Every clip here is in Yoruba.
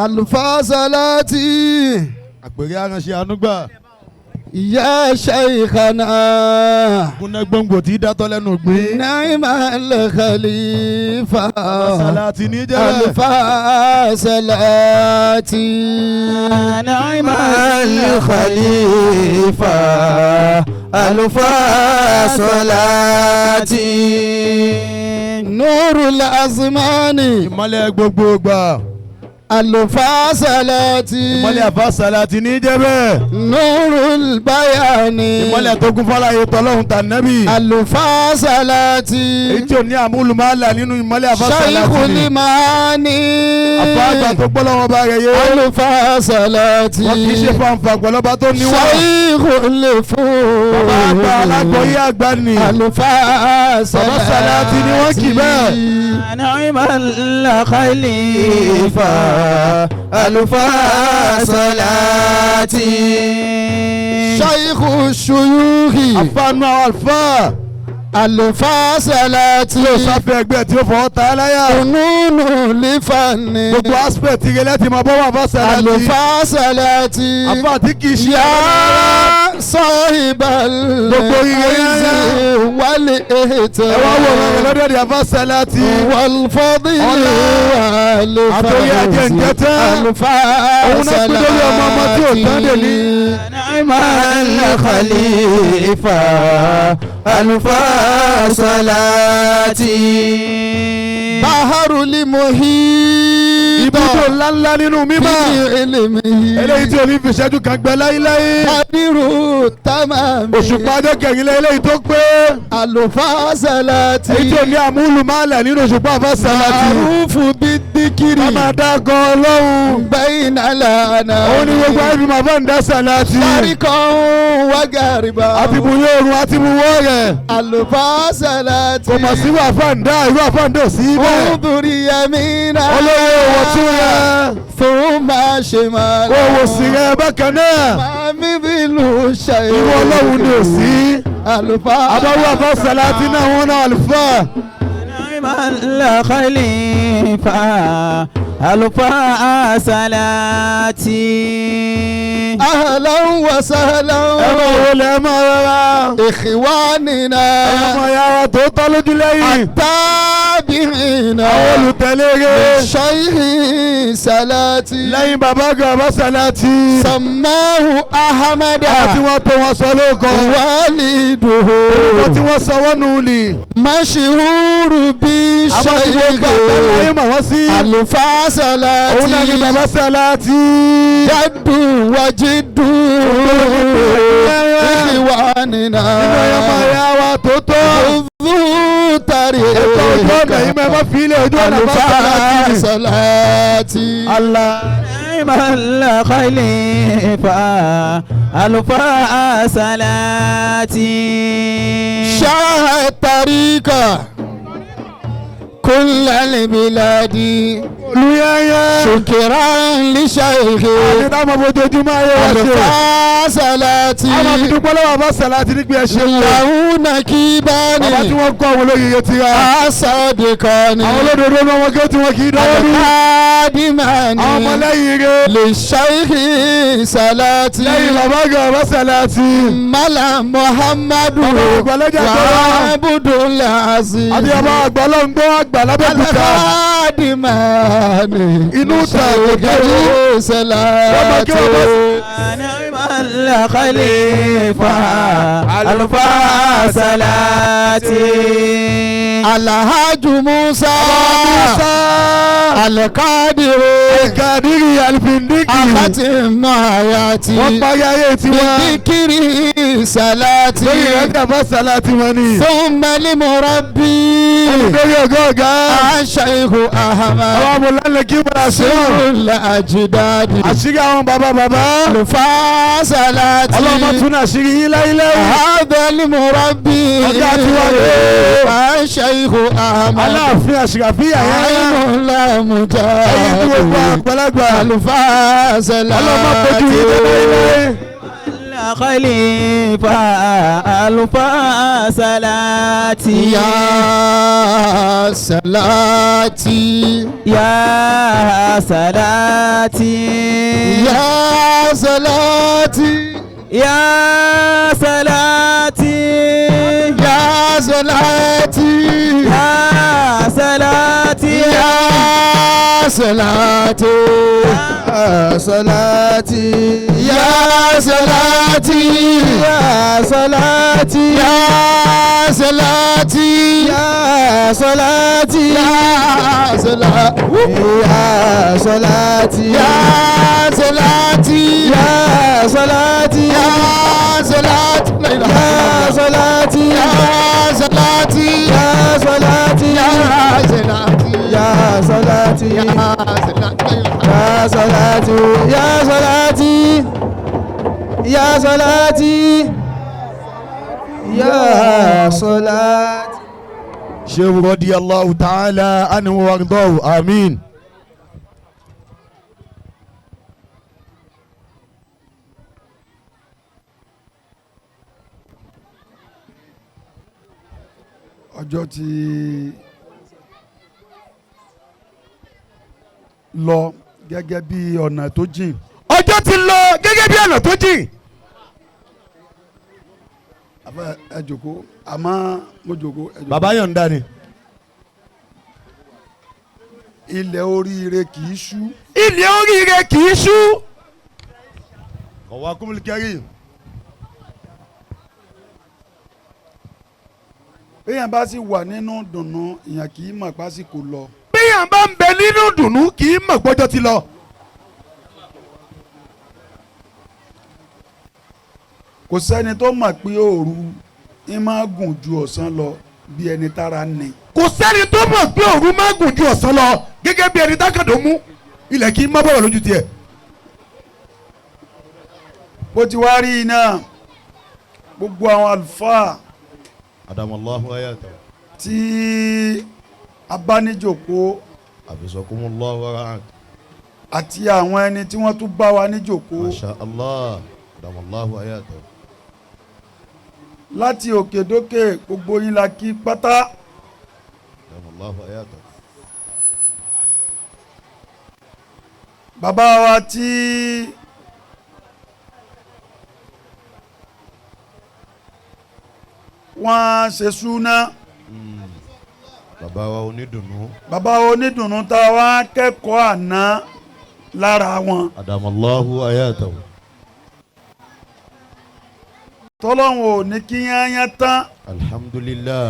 Alfasalati. Àpèrè aránṣẹ́ anúgbà. Ya shaykhana. Gúnná gbòǹgbò tí dátọ́ lẹ́nu gbé. Naima al-Khalifa. Salati ní jẹ́. Alfasalati. Naima al-Khalifa. Alfasalati. Nurul azmani. Ìmọ́lẹ̀ gbogbo gbà. Alfasalati. Ìmọ́lẹ̀ àfàsàlàtì ní jẹ́ bẹ́ẹ̀. Nurul bayani. Ìmọ́lẹ̀ tó kún fọ́láyé tọ́lọ́hún tà nẹ́bì. Alfasalati. Èyí tí ò ní àmúlùmálà nínú ìmọ́lẹ̀ àfàsàlàtì Shaykhul ni. maani. Àfàgbà tó gbọ́ lọ́wọ́ bá rẹ̀ yé. Alfasalati. Wọ́n kì í ṣe fanfa pẹ̀lú ọba tó ní wá. Shaykhul Bàbá àgbà alágbọ̀yé àgbà ni. Alfasalati. Bàbá Sàlátì ni wọ́n kì bẹ́ẹ̀. Naima al-Khalifa. Alfasalati. Shaykhu shuyukhi. Àfàànú àwọn àlùfáà. Alfasalati. Tí ó sáfẹ́ ẹgbẹ́ tí ó fọwọ́ ta ẹ́ láyà. Fununu lifani. Gbogbo aspect rẹ̀ láti máa bọ́ wà fásálàtì. Alfasalati. Àfáà tí kì í ṣe Ya sahibal Gbogbo ire izzi wal Ẹ wá wo ọ̀rọ̀ rẹ̀ lọ́dọ̀ di àfàsálàtì. wal fadli Ọlá. wal Àtòrí ajé ń jẹ́ tán. Òun náà pín lórí ọmọ ọmọ tí ò tán dè ní. Naima al-Khalifa. Alfasalati. Baharul muhit. Ibùdó ńláńlá nínú mímọ́. Fi ilmihi. Eléyìí tí o ní fi ṣẹ́jú kan gbẹ láíláí. Kadiru tamami. Òṣùpá ọjọ́ kẹrìnlá eléyìí tó pé. Alfasalati. Èyí tí o ní àmúlùmálà nínú òṣùpá àfàsálàtì. Ma'rufu bidhikri. Ká máa dákọ̀ Ọlọ́run. Bayna lana. Òun ni gbogbo ayé fi máa fọ́n dá sàlátì. Sharikon wa gariba. Àti bu yóò àti bu wọ́ rẹ̀. Alfasalati. Kò mọ̀ sí wà fọ́ǹdà irú àfọ́ǹdà ò sí bẹ́ẹ̀. Udhuri yamina. Olówó owó tún rẹ̀. Thumma shimala. Owó sì rẹ̀ bákan náà. Ma mithlu shay'in. Irú Ọlọ́run ni ò sí. Alfa. Àbáwọ̀ àfàsálàtì náà wọ́n náà àlùfáà. Naima al-Khalifa. Alfasalati. Ahlan wa sahlan. Ẹ máa wọlé ẹ máa rọra. Ikhwanina. Ẹ máa yára tó tọ́ lójú lẹ́yìn. Tabi'ina. Àwọn olùtẹ̀lé rẹ̀. Shaykhi salati. Lẹ́yìn bàbá gan àfàsálàtì. Sammahu Ahmada. Àwọn tí wọ́n tó wọn sọ lóko. Waliduhu. Àwọn tí wọ́n sọ wọ́n nù lì. Mashhuru bi Àwọn tí wọ́n gbà shaykhi. ayé mọ̀ wọ́n sí. Alfasalati. Òun náà ni bàbá Sàlátì. Jaddu wajidu. Ikhwanina. Nínú ẹ̀yọ́ máa yá wa tó tọ́. Khudhu tariqa. Ẹ̀tọ́ ojú ọ̀nà yìí máa má fi ilé ojú ọ̀nà bá Sàlátì. Alfasalati. Allah. Naima al-Khalifa. Alfasalati. شاه الطريقة كل البلاد Olúyẹ́yẹ́. شكرا لشيخ Àti táwọn ọmọ ojoojúmọ́ ayé wa ṣe. الفاصلات Àwọn àti dúpọ́ lọ́wọ́ bá Sàlátì nígbà ẹ̀ ṣe wò. له Bàbá tí نكيبان wọ́n kọ́ àwọn olóyè ti ra. الصادقان Àwọn olódodo ọmọ wọn kí ó tí wọn kì í dánwó dún. الخادمان Àwọn ọmọlẹ́yìn rẹ̀. للشيخ صلاتي Lẹ́yìn bàbá gan bá Sàlátì. ملا محمد Bàbá àgbà lọ́jà tó wá. وعبد العزيز Àti bàbá àgbà lọ́ngbọ́n àgbà lábẹ́òkúta. الخادمان Inú ta kò kẹ́rù. Ọmọ kí wọ́n bá Naima al-Khalifa. Alfasalati. Alhaji Musa Alkadiri Kàdírì Alifindiki. Akati Mahayati Wọ́n parí ayé tiwọn. Bidikiri Salati Lórí ìrẹ́jà bá Sàlátì wọn ni. Thumma limurabbi Lórí ọgọ́ ọ̀gá. Ashaykhu Ahmad Àwọn amúlálẹ̀ kí wọ́n ṣe wọ́n. Sirul Ajdadi Àṣírí àwọn bàbá bàbá. Alfasalati Ọlọ́mọ tún àṣírí yín láíláí. هذا المربي Ọ̀gá tiwa rèé. الشيخ أحمد Aláàfin àṣìràfíà yẹn. عين لا Ẹyin tí gbogbo مجاهد àgbàlagbà. الفاصلات Ọlọ́mọ kojú yín dé láíláí. الخليفة ألف صلاتي يا صلاتي يا صلاتي يا صلاتي يا صلاتي يا صلاتي يا صلاتي يا صلاتي يا صلاتي يا صلاتي يا صلاتي يا صلاتي يا صلاتي يا صلاتي يا صلاتي يا صلاتي يا صلاتي يا صلاتي لا إله يا صلاتي يا صلاتي يا صلاتي يا صلاتي يا صلاتي يا صلاتي يا صلاتي يا صلاتي يا صلاتي يا صلاتي. Shehu radiyallahu ta'ala anhu wardahu amin. Ọjọ́ ti lọ gẹ́gẹ́ bí ọ̀nà tó jìn. Ọjọ́ ti lọ gẹ́gẹ́ bí ọ̀nà tó jìn. Àbá ẹ jòkó, àmọ́ mo jòkó ẹ jòkó. Bàbá yọ̀ǹda ni. Ilẹ̀ oríire kì í ṣú. Ilẹ̀ oríire kì í ṣú. Ọ̀wá kúmùlù kẹrin. Béèyàn bá sì wà nínú dùnnú, ìyàn kì í mọ̀ pásíkò lọ. Béèyàn bá ń bẹ nínú dùnnú kì í mọ̀ gbọ́jọ́ ti lọ. Kò sẹ́ni tó mọ̀ pé òru ń máa gùn ju ọ̀sán lọ bí ẹni tára ní. Kò sẹ́ni tó mọ̀ pé òru máa gùn ju ọ̀sán lọ gẹ́gẹ́ bí ẹni tákàdó mú ilẹ̀ kì í má bọ̀rọ̀ lójú tiẹ̀. Bó ti wá rí iná gbogbo àwọn àlùfáà Adamallahu ayata. tí abánijòkó Abisakumullahu wa ra'ak. àti àwọn ẹni tí wọ́n tún bá wa níjòkó Masha Allah. Adamallahu ayata. láti òkè dókè gbogbo yín la kí pátá. Adamallahu ayata. Bàbá wa tí wọ́n ṣe súná. Bàbá wa onídùnnú. Bàbá onídùnnú tá a wá kẹ́kọ̀ọ́ àná lára wọn. Adamallahu ayata. Tọ́lọ́hún ò ní kí yányán tán. Alhamdulillah.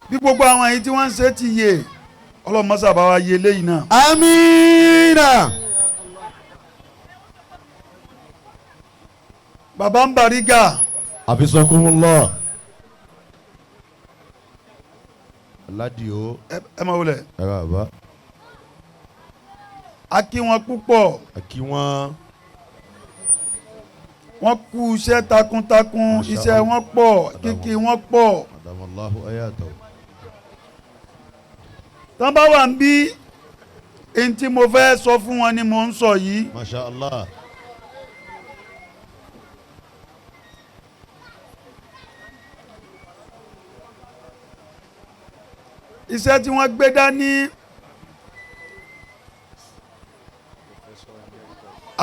Bí gbogbo àwọn èyí tí wọ́n ń ṣe ti yè, ọlọ́mọṣà bá wa yé léyìí náà. Amina. Bàbá ń Bariga. Abisakumullah. Aládìo. Ẹ máa wọlé. Ẹ bá bá. A kí wọn púpọ̀. A kí wọn. Wọ́n kú iṣẹ́ takuntakun, iṣẹ́ wọn pọ̀, kíkí wọn pọ̀. Adamallahu ayata. Tán bá wà ń bí, èyí tí mo fẹ́ sọ fún wọn ni mò ń sọ yìí. Masha Allah. Iṣẹ́ tí wọ́n gbé dání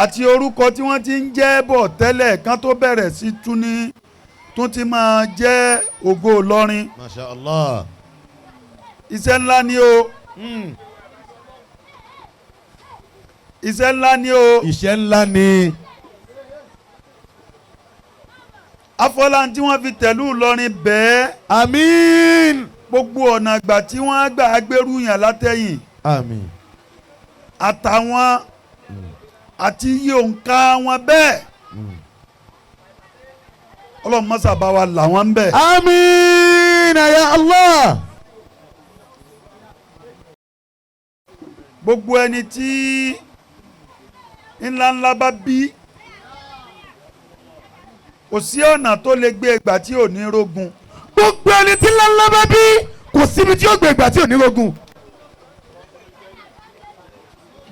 àti orúkọ tí wọ́n ti ń jẹ́ bọ̀ tẹ́lẹ̀ kan tó bẹ̀rẹ̀ sí tún ní tún ti máa jẹ́ Ògo Ìlọrin. Masha Allah. Iṣẹ́ ńlá ni o. Iṣẹ́ ńlá ni o. Iṣẹ́ ńlá ni. Afọlá tí wọ́n fi tẹ̀lú Ìlọrin bẹ́ẹ̀. Àmín. Gbogbo ọ̀nà àgbà tí wọ́n gbà agbérù yàn látẹ̀yìn. Àmín. Àtàwọn àti iye òǹkà wọn bẹ́ẹ̀. Ọlọ́run mọ́sà bá wa là wọ́n bẹ́ẹ̀. Àmín ya Allah. Gbogbo ẹni tí ńláńlá bá bí, kò sí ọ̀nà tó lè gbé ìgbà tí ò ní rógun. Gbogbo ẹni tí ńláńlá bá bí, kò síbi tí ó gbé ìgbà tí ò ní rógun.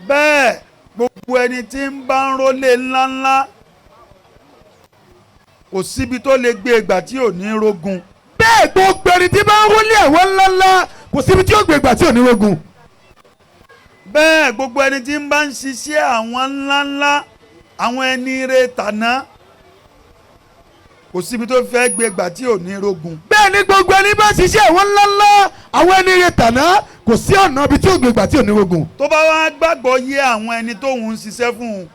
Bẹ́ẹ̀ gbogbo ẹni tí ń bá ń rólé ńláńlá kò síbi tó lè gbé ìgbà tí ò ní rógun. Bẹ́ẹ̀ gbogbo ẹni tí bá ń rólé àwọn ńláńlá kò síbi tí ó gbé ìgbà tí ò ní rogun. Bẹ́ẹ̀ gbogbo ẹni tí ń bá ń ṣiṣẹ́ àwọn ńláńlá, àwọn ẹni ire tàná, kò síbi tó fẹ́ gbé ìgbà tí ò ní rógun. Bẹ́ẹ̀ ni gbogbo ẹni bá ṣiṣẹ́ àwọn ńláńlá, àwọn ẹni ire tàná, kò sí ọ̀nà ibi tí ó gbé ìgbà tí ò ní rogun. Tó bá wá gbàgbọ́ yé àwọn ẹni tóun ń ṣiṣẹ́ fún un,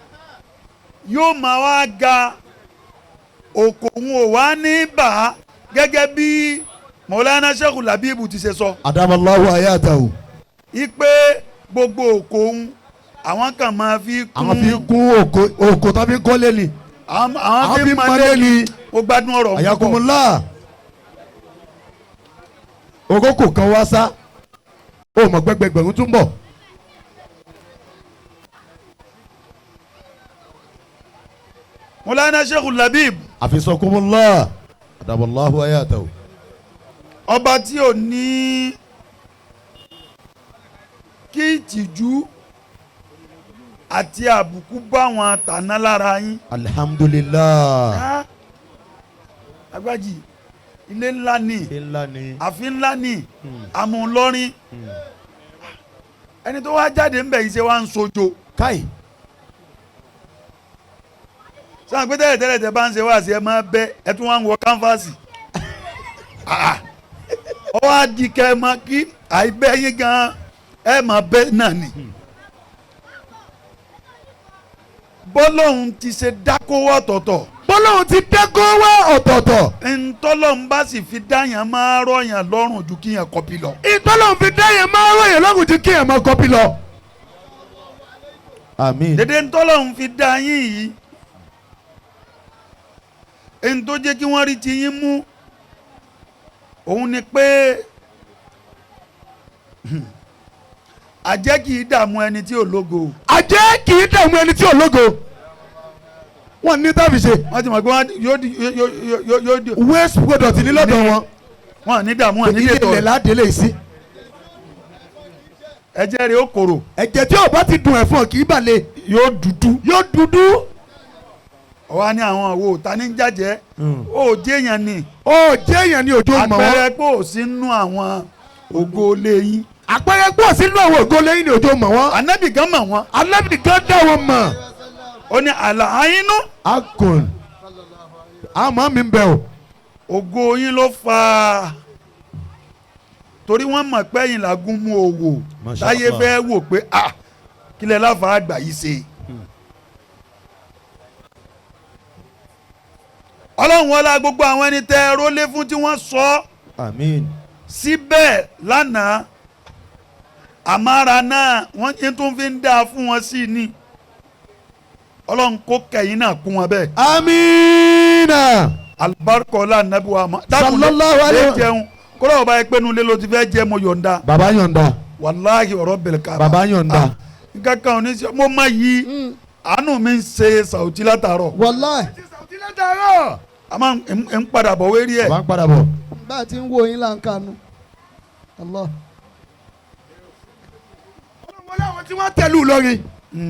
yóò máa wá ga òkòun ò wá ní bà á, gẹ́gẹ́ bí Mọ̀lánà Sheikh Labibu ti ṣe sọ. Adamallahu ayatahu. Ipe gbogbo òkòun àwọn kan máa fi kún. Àwọn fi kún òkò, òkò tó fi kọ́lé ni. Àwọn fi fi mọ́lé mọ́lé ni. ni. Ó gbádùn ọ̀rọ̀ púpọ̀. Ayakumula. Òkòkò kan wá sá, ó mọ̀ gbẹgbẹgbẹ̀rún tún bọ̀. Mọ̀lánà Sheikh Labib. Àfisọkumula. Adamallahu ayatahu. Ọba tí ò ní kí ìtìjú àti àbùkù bá wọn tàná lára yín. Alhamdulillah. Ah, agbájì ilé ńlá ni, Ńlá ni. ààfin ńlá ni, àmúlọrin ẹni tó wá jáde ńbẹ yìí ṣe wá ń sojo. Káì. Sáà pé tẹ́lẹ̀ tẹ́lẹ̀ tẹ́ bá ń ṣe wá sí ẹ máa bẹ́ ẹ tún wá ń wọ kánfàsì. Ọ wá di kẹ́ ẹ máa kí àìbẹ́ yín gan ẹ máa bẹ́ náà ni. Bọ́lọ́hún ti ṣe dákówó ọ̀tọ̀ọ̀tọ̀. Bọ́lọ́hún ti dẹ́kọ́ wá ọ̀tọ̀ọ̀tọ̀. Ntọ́lọ́hún bá sì fi dáyàn máa rọ̀yàn lọ́rùn ju kíyàn kọ́pì lọ. Ìtọ́lọ́hún fi dáyàn máa rọ̀yàn lọ́rùn ju kíyàn máa kọ́pì lọ. Àmín. Dédé ntọ́lọ́hún fi dá yín yìí, ẹni tó jẹ́ kí wọ́n rí ti yín mú òun ni pé àjẹ́ kì í dààmú ẹni tí ò lógo. Àjẹ́ kì í dààmú ẹni tí ò lógo. Wọ́n ní tàbí ṣe. Wọ́n ti mọ̀ pé wọ́n yóò di yóò di. Waste product ní lọ́dọ̀ wọn. Wọ́n ní dààmú, wọn ní Ilé dètò ilẹ̀ ládé lè sí. Ẹ̀jẹ̀ rẹ̀ ó korò. Ẹ̀jẹ̀ tí ò bá ti dùn ẹ̀fọn kì í balẹ̀. Yóò dúdú. Yóò dúdú. Ọ̀wá ní àwọn òwò ta ní jàjẹ́ ó jẹ́yàn ni. Ó jẹ́yàn ni òjò mọ̀ wọ́n. Àpẹẹrẹ pé ò sí nú àwọn ògo lẹ́yìn. Àpẹẹrẹ pé ò sí nú àwọn ògo lẹ́yìn ni òjò mọ̀ wọ́n. Ànábì gan mọ̀ wọ́n. Ànábì gan dá wọn mọ̀. Ó ní àlà àyínú. Akon àmọ́ mi ń bẹ̀ o. Ògo yín ló fà á torí wọ́n mọ̀ pé ẹ̀yin làgùn mú òwò táyé fẹ́ wò pé ah kílẹ̀ láfa àgbà yìí ṣe. Ọlọ́run wọlá gbogbo àwọn ẹni tẹ́ ẹ rólé fún tí wọ́n sọ. Àmín. Síbẹ̀ lánàá àmàrà náà wọ́n yín tún fi ń dáa fún wọn sí ni Ọlọ́run kó kẹ̀yìn náà kún wọn bẹ́ẹ̀. Amina. Alibarika anabi wa ma. Sallallahu alayhi wa jẹun kódà ọba yẹn pẹ́ẹ́nu lé ló ti fẹ́ jẹ́ mo yọ̀ǹda. Baba yọ̀ǹda. Wàláhì ọ̀rọ̀ bẹ̀rẹ̀ ká. Baba yọ̀ǹda. Nǹkan kan ò ní sọ mo má yí àánú mi ń ṣe sàwùtí látàárọ̀. Wàláhì. Sàwùtí látàárọ̀. A máa ń padà bọ̀ wérí ẹ̀. Baba ń padà bọ̀. Bá a ti ń wo yín là ń kanu. Allah. Ọlọ́run láwọn tí wọ́n tẹ̀lú Ìlọrin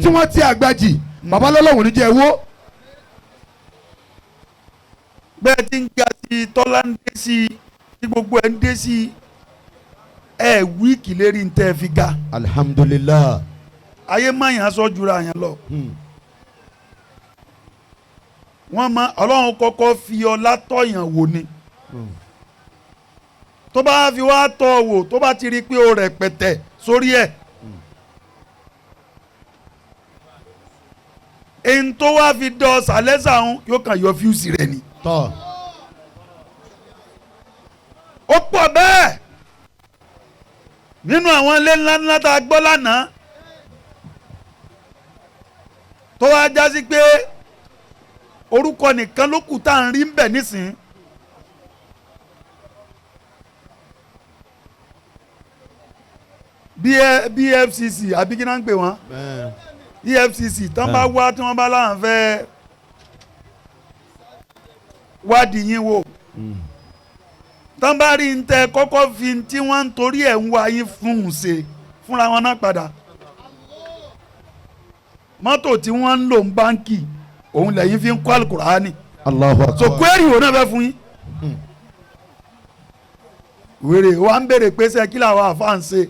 tí wọ́n ti àgbàjì baba lọ́lọ́run ní jẹ́ owó. Bẹ́ẹ̀ ti ń ga sí i tọ́lá ń dé sí i tí gbogbo ẹ̀ ń dé sí i ẹ̀ wíìkì lérí ń tẹ́ fi ga. Alhamdulillah. Ayé máyàn sọ jura yẹn lọ. Wọ́n mọ Ọlọ́run kọ́kọ́ fi ọlá tọ̀yàn wò ni. Tó bá fi wá tọ̀ wò tó bá ti rí i pé o rẹpẹtẹ sórí ẹ̀. Èyí tó wá fi dọ̀ sàlẹ́sà ń yóò kàn yọ fíùsì rẹ̀ ni. Tọ́. Ó pọ̀ bẹ́ẹ̀ nínú àwọn ilé ńláńlá tá a gbọ́ lánàá tó wá já sí pé orúkọ nìkan ló kù tá à ń rí ń bẹ̀ nísìn. BFCC àbí kí náà ń pè wọ́n, EFCC tán bá wá tí wọ́n bá láwọn fẹ́ wádìí yín wò, tán bá rí ń tẹ kọ́kọ́ fi tí wọ́n ń torí ẹ̀ ń wá yín fún un ṣe fúnra wọn náà padà. Mọ́tò tí wọ́n ń lò ń báńkì òun lẹ́yìn fi ń kọ́ alukurani. Allahu Akbar. So kwẹ́rì wo náà fẹ́ fún yín? Wèrè wa ń béèrè pé sẹ́ kí làwọn àfa ń ṣe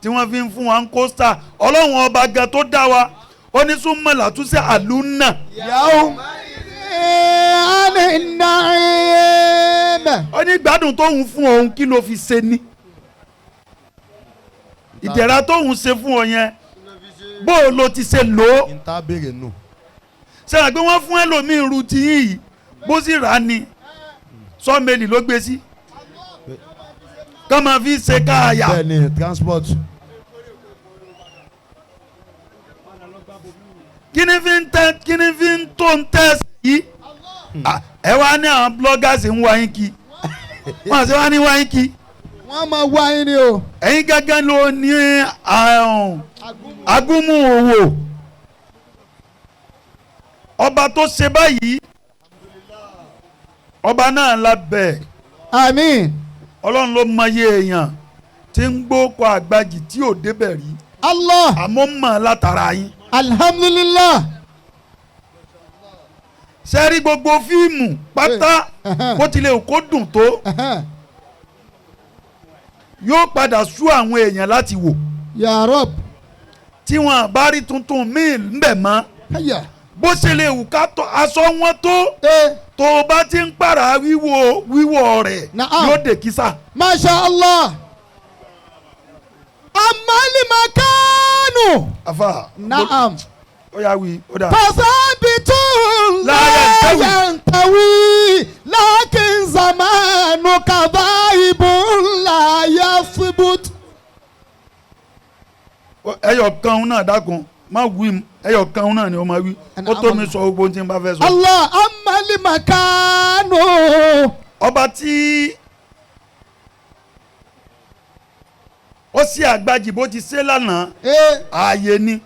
tí wọ́n fi ń fún wa ń kóstà. Ọlọ́run ọba gan tó dá wa ó ní súnmọ́ làtúnṣe àlùnà. Yàwó. Ani na'im. Ó ní gbádùn tóun fún òun kí ló fi ṣe ni, ìdẹ̀ra tóun ṣe fún ọ yẹn, bó o lo ti ṣe lò ó? N ta béèrè nù. Ṣe àgbẹ̀ wọ́n fún ẹlòmíín ru ti yín yìí, bó sì rà á ni sọ́ọ̀mẹ́lì ló gbé sí kọ́ máa fi ṣe káàyà. Bẹ́ẹ̀ ni, transport. Kí ni fi ń tẹ, kí ni fi ń tó ń tẹ́ sí yìí? Ah, ẹ wá ní àwọn bloggers ń wá yín kí wọ́n àti wá ní wá yín kí. Wọ́n máa wá yín ni o. Ẹ̀yin gángan ló ní àrùn agúnmu òwò. Ọba tó ṣe báyìí, ọba náà la bẹ̀. Àmín. Ọlọ́run ló mọyé èèyàn tí ń gbókò àgbàjì tí ò débẹ̀ rí. Allah. Àmọ́ mọ̀ látara yín. Alhamdulillah. Ṣe rí gbogbo fíìmù pátá, bó tilẹ̀ kó dùn tó, yóò padà sú àwọn èèyàn láti wò. Ya Rab. Tí wọn bá rí tuntun míì ńbẹ̀ mọ́, Hayya. bó ṣe lè wù ká tó aṣọ wọn tó, tó o bá ti ń pààrà wíwọ̀ wíwọ̀ rẹ̀, Na'am. yóò dé kísà. Masha Allah. Amali makanu. Afa. Naam. Ó yà wí, ó dà. Fasabitun La la yantawi. yantawi. Lakin zamanu kadhaibun la yathbut. Ẹyọ kan náà, dákun, má wí, ẹyọ kan náà ni ó máa wí, ó tó mi sọ gbogbo ohun tí n bá fẹ́ sọ. Allah amali makanu. Ọba tí ó sì àgbàjì bó ti ṣe lánàá, ààyè ni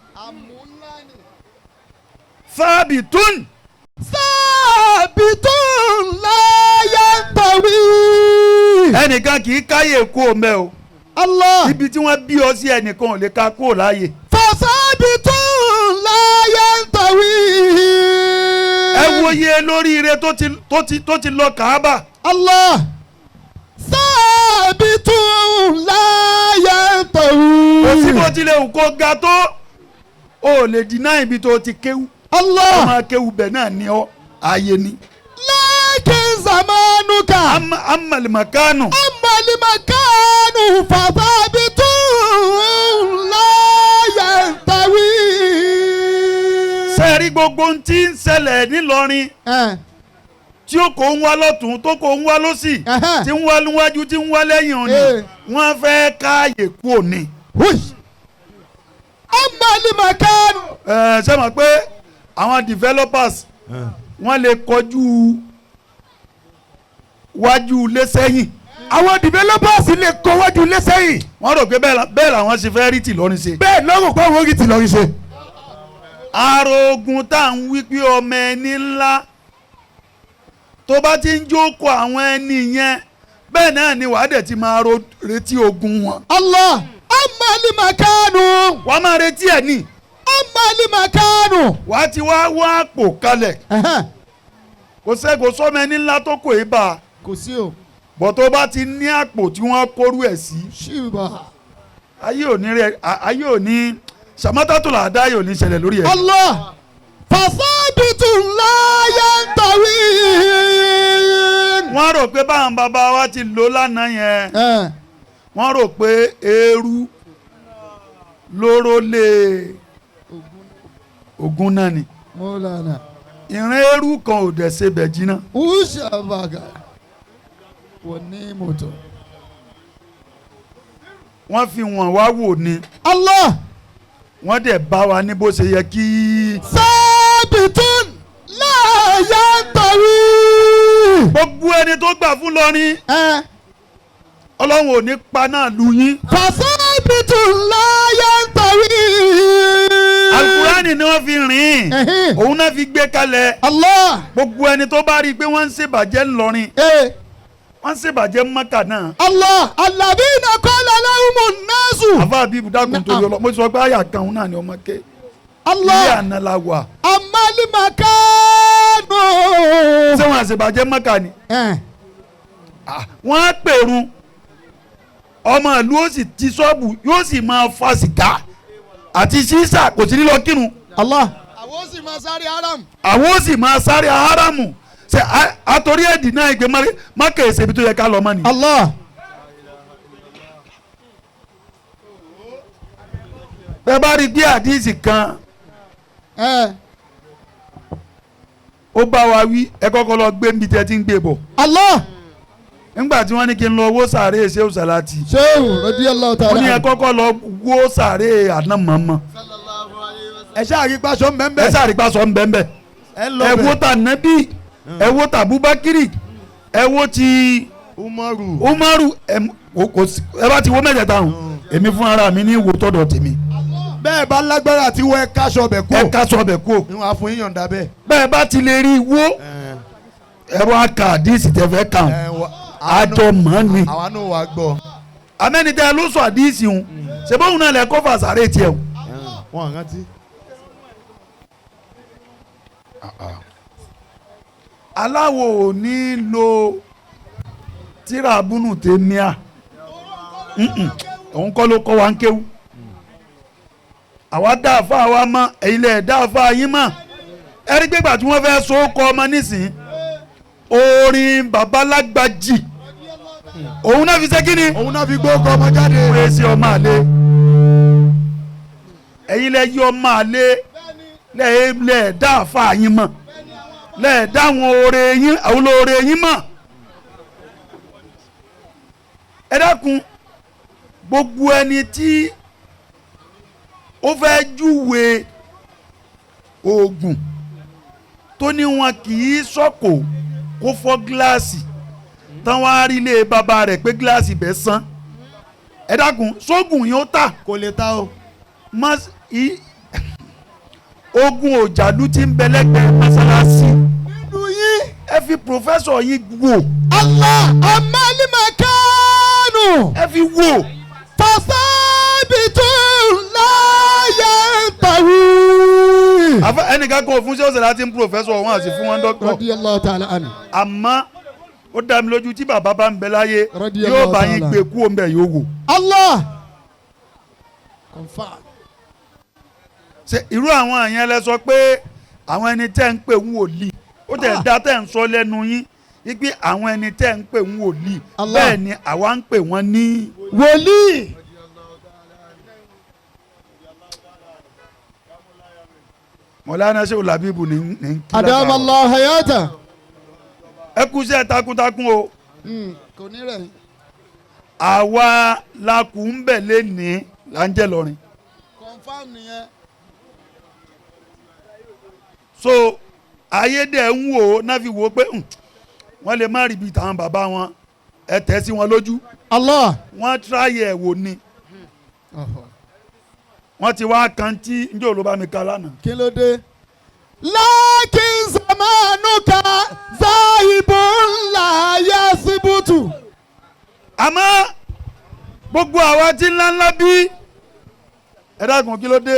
sábìtún. Sabitun la yantawi. Ẹnìkan kì í káyè kú òmẹ o. Allah. Ibi tí wọ́n bí ọ sí, ẹnìkan ò lè ka kúrò láàyè. Fasabitun la yantawi. Ẹ wo iye lóríire tó ti lọ Kàábà. Allah. Sabitun la yantawi. Kò sí bó tilẹ̀ wù kó ga tó, o lè dínà ibi tó ti kéwú. Allah. Ọmọ kéwú bẹ̀ náà ni ọ, ààyè ni. Lakin zamanuka. Amalimakanu. Amalimakanu fasabitun la yantawi. Sẹ́ẹ̀rí gbogbo ohun tí ń ṣẹlẹ̀ nílọrin, tí ó kò ń wá lọ́tún, tó kò ń wá lọ́sì, tí ń wá níwájú, tí ń wá lẹ́yìn òní, wọ́n fẹ́ káàyè kú òní. Amalimakanu. Ẹ ṣe mọ̀ pé àwọn developers, wọ́n lè kọjú wájú ilé sẹ́yìn. Àwọn developers lè kọ wájú ilé sẹ́yìn. Wọ́n rò pé bẹ́ẹ̀ làwọn ṣe fẹ́ rí tìlọrin ṣe. Bẹ́ẹ̀ lọ́rùn pé àwọn orí tìlọrin ṣe. Arogun tá à ń wí pé ọmọ ẹni ńlá tó bá ti ń jókòó àwọn ẹni yẹn, bẹ́ẹ̀ náà ni wàá dẹ̀ ti máa retí ogun wọn. Allah amalimakanu. Wàá máa retí ẹ̀ ní. Amalimakanu. Wàá ti wá wá àpò kalẹ̀. Kò sẹ́gun sọ́mọ ẹni ńlá tó kò é bá a. Kò sí o. Bọ̀ tó bá ti ní àpò tí wọ́n kórú ẹ̀ sí, Ṣìbà. ayé ò ní rẹ, ayé ò ní sàmátàtò làdá yóò ní ṣẹlẹ̀ lórí ẹ̀. Allah fasabitu la yantawi. Wọ́n rò pé báwọn bàbá wa ti lò lánàá yẹn, wọ́n rò pé eérú lóró lé ogun náà ni. Mọ́lánà. Ìran eérú kan ò dẹ̀ ṣe bẹ̀ jiná. Ushabaga wọ́n ní mọ́tò. Wọ́n fi wọ́n wá wò ni. Allah. Wọ́n dẹ̀ bá wa ní bó ṣe yẹ kí. Sabitun la yantawi. Gbogbo ẹni tó gbà fún lọrin, ọlọ́run ò ní pa náà lu yín. Fasabitun la yantawi. Alukurani ni wọ́n fi rìn, òun náà fi gbé kalẹ̀. Allah. Gbogbo ẹni tó bá rí i pé wọ́n ń ṣèbàjẹ́ ńlọrin, wọ́n ń ṣèbàjẹ́ Mọ́kà náà. Allah alladhina qala lahumun nasu. Àfa àbíbu, dákun, torí ọlọ, mo sọ pé àyà kan òun náà ni ọmọ ké. Allah. Ilé àná la wà. Amalimakanu. Ṣé wọn àṣebàjẹ́ Mọ́kà ni? Wọ́n á pèrún, ọmọ ìlú ó sì ti ṣọ́ọ̀bù, yóò sì máa fa sìgá àti ṣíṣà, kò sí ní lọ kírun. Allah. Àwọn ó sì máa sáré haram. Àwọn ó sì máa sáré haramu. Ṣe àtòrí ẹ̀dì náà ìgbé Mákà èsè ibi tó yẹ ká lọ mọ́ ni. Allah. Bẹ́ẹ̀ bá rí bí àdíìsì kan ó bá wa wí, ẹ kọ́kọ́ lọ gbé níbi tí ẹ ti ń gbé bọ̀. Allah. Nígbà tí wọ́n ní kí n lọ wó sàárè Ṣéhù Sàlátì, Ṣéhù radiyallahu ta'ala. wọ́n ní ẹ kọ́kọ́ lọ wó sàárè àná mọ̀ọ́mọ́. Ẹ ṣáà rí pàṣọ mbẹ́mbẹ́. Ẹ ṣáà rí pàṣọ mbẹ́mbẹ́. Ẹ wó ta Nábì, ẹ wó ta Abubakiri, ẹ wó ti Umaru. Umaru, ẹ bá ti wó mẹ́tẹ̀ẹ̀ta hàn, èmi fún ara mi ní wo tọ́dọ̀ tèmi. Bẹ́ẹ̀ bá lágbára àti wọ ẹ káṣọ bẹ̀ kú. Ẹ káṣọ bẹ̀ kú. Ìwọ̀n àfún yíyan dà bẹ́ẹ̀. Bẹ́ẹ̀ bá ti lè rí wó, ẹ̀rọ aka àdìsí tẹ fẹ́ kàn àjọ mọ́ ni. Àwa náà wà gbọ́. Amẹ́nitẹ́ ló sọ àdìsí ń ṣe bóun náà lẹ kọ́ fàṣàrẹ́ tiẹ̀ o. Wọ́n rántí. Aláwo ò ní lo tíra abúnú tèmíà, òun kọ́ ló kọ́ wa ń kéwú. Àwa dá àfa wa mọ̀, ẹ̀yin lẹ̀ dá àfa yín mọ̀. Ẹ̀rí gbégbà tí wọ́n fẹ́ so kọ́ ọmọ nísìnyí, orin babalágbàjì òun náà fi ṣe kí ni? Òun náà fi gbó kọ́ ọmọ jáde. Wọ́n ṣe ọmọ àlè, ẹ̀yin lẹ yí ọmọ àlè, lẹ̀ dá àfa yín mọ̀, lẹ̀ dá àwọn oore yín, àwọn olóore yín mọ̀. Ẹ dákun, gbogbo ẹni tí ó fẹ́ júwe oògùn tó ní wọn kì í sọ̀kò kó fọ́ gíláàsì tán wá rí ilé bàbá rẹ̀ pé gíláàsì bẹ́ẹ̀ sán. Ẹ dákun, sóògùn yìí ó tà. Kò lè ta o. Ogun òjàlú ti ń bẹ lẹ́gbẹ̀ẹ́ mọ́sálásí. Nínú yín. Ẹ fi pòfẹ́sọ̀ yín wò. Allah amalimakanu. Ẹ fi wò. Fasabitun la yantawi. Ẹnìkan kò fún Ṣéhù Sàlátì ń pòfẹ́sọ̀ wọn àti fún wọn dọ́kítọ̀. Radiyallahu ta'ala anhu. Àmọ́ ó dá mi lójú tí bàbá bá ń bẹ láyé Radiyallahu yóò bá yín ta'ala. gbé kú òun bẹ̀ yóò wò. Allah. Confirm. Ṣe irú àwọn àyẹn lẹ sọ pé àwọn ẹni tẹ́ ń pè ń wòlíì, ó tẹ̀ dá tẹ́ ń sọ lẹ́nu yín wípé àwọn ẹni tẹ́ ń pè ń wòlíì, Allah. bẹ́ẹ̀ ni àwa ń pè wọ́n ní wòlíì. Mọ̀lánà Ṣéhù Làbíbù ní ní kí Adama Allah hayata. Ẹ kú iṣẹ́ takuntakun o. Kò ní rẹ̀. Àwa la kù ń bẹ̀ lẹ́nìí là ń jẹ́ lọ́rin. Confirm nìyẹn. So ayédè ń wò ó náà fi wò ó pé wọ́n lè má rí ibi táwọn bàbá wọn ẹ tẹ̀ sí wọn lójú. Allah. Wọ́n tíráyè ẹ̀ wò ni. Wọ́n ti wá kan tí njẹ́ òun ló bá mi ka lánàá. Kí ló dé? Lakin zamanuka zahibun la yasibutu. Àmọ́ gbogbo àwa tí ńláńlá bí ẹ dákun kí ló dé?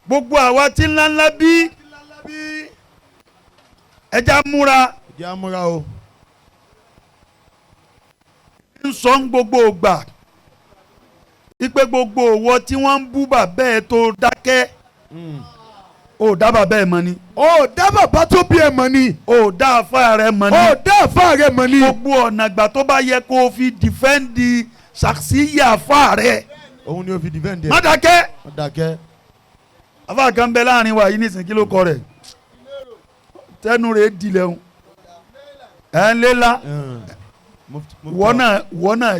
Gbogbo àwa tí ńláńlá bí ẹja múra. Ẹja múra o. Ń sọ ń gbogbo ògbà ipe gbogbo òwò tí wọ́n ń bú bàbá ẹ̀ tó dákẹ́, ò dá bàbá ẹ̀ mọ̀ ni. Ó dá bàbá tó bí ẹ mọ̀ ni. Ò dá àfa rẹ̀ mọ̀ ni. Ó dá àfa rẹ̀ mọ̀ ni. Gbogbo ọ̀nà ìgbà tó bá yẹ kó o fi dìfẹ́ǹdì ṣàṣìyà àfa rẹ̀. Òun ni o fi dìfẹ́ǹdì ẹ̀. Má dákẹ́. Má dákẹ́. Àfa kan bẹ láàrin wa yìí nísìnyí, kí ló kọ rẹ̀? Tẹnu rẹ̀ dilẹ̀ o. Ẹ̀ ń léla. Wọ́n náà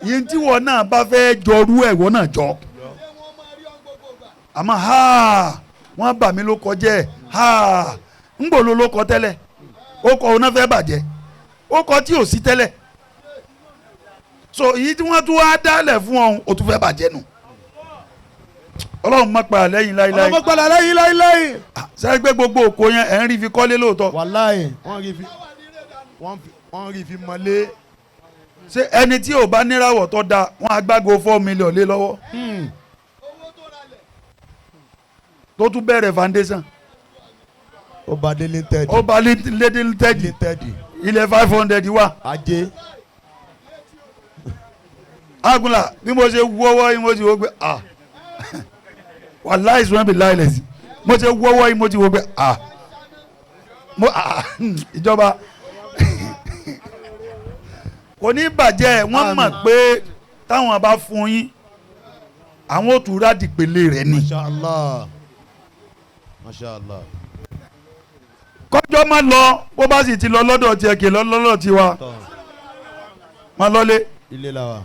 yìí tí wọ́n náà bá fẹ́ jọrú ẹ̀ wọ́n náà jọ. Àmọ́ ha wọ́n bà mí ló kọjẹ́ ha ń gbòòlò ló kọ tẹ́lẹ̀, ó kọ ọ̀nà fẹ́ bàjẹ́, ó kọ tí ò sí tẹ́lẹ̀. So èyí tí wọ́n tún wá dálẹ̀ fún ọ̀hún ó tún fẹ́ bàjẹ́ nù. Ọlọ́run má pa lẹ́yìn láíláí. Ọlọ́run má pa lẹ́yìn láíláí. Sẹ́yìn pé gbogbo òkò yẹn ẹ̀ ń rí fi kọ́lé lóòótọ́. Wàláì wọ́n rí fi mọ́lé. Ṣé ẹni tí ò bá níràwọ̀ tó da wọ́n á gbágo 4 million lé lọ́wọ́. Tó tún bẹ̀rẹ̀ foundation. Ó ba dé linted. Ó ba lédè tẹ́jì. Linted. Ilẹ̀ 500 wà. Ajé. Agunla bí mo ṣe wọ́wọ́ yìí, mo ti wò pé, ah, wàláì sùn bí láìlẹ̀ sí. Mo ṣe wọ́wọ́ yìí, mo ti wò pé, ah, mo, ah, ìjọba kò ní bàjẹ́. Wọ́n mọ̀ pé táwọn bá fún yín, àwọn ò tún rádìpele rẹ̀ ni. Masha Allah, Masha Allah. Kọjọ́ má lọ, bó bá sì ti lọ lọ́dọ̀ tiẹ̀, kì í lọ lọ́dọ̀ tiwa. Tọ́. Má lọ́lé. Ilé la wa.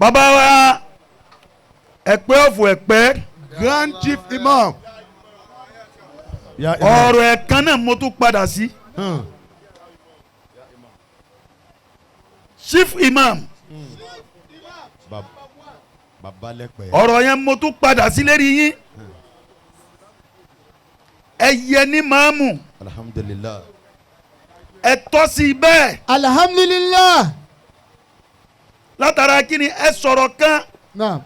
Bàbá wa Ẹ̀pẹ́ ọ̀fọ̀ Ẹ̀pẹ́. Grand Chief Imam. Ya Imam. Ọ̀rọ̀ ẹ̀kan náà mo tún padà sí. Chief Imam. Bàbá lẹ́pẹ́. Ọ̀rọ̀ yẹn mo tún padà sí lérí yín. Ẹ yẹ ní máàmù. Alhamdulilah. Ẹ tọ́ sí i bẹ́ẹ̀. Alhamdulillah. Látara kí ni ẹ sọ̀rọ̀ kan Naam.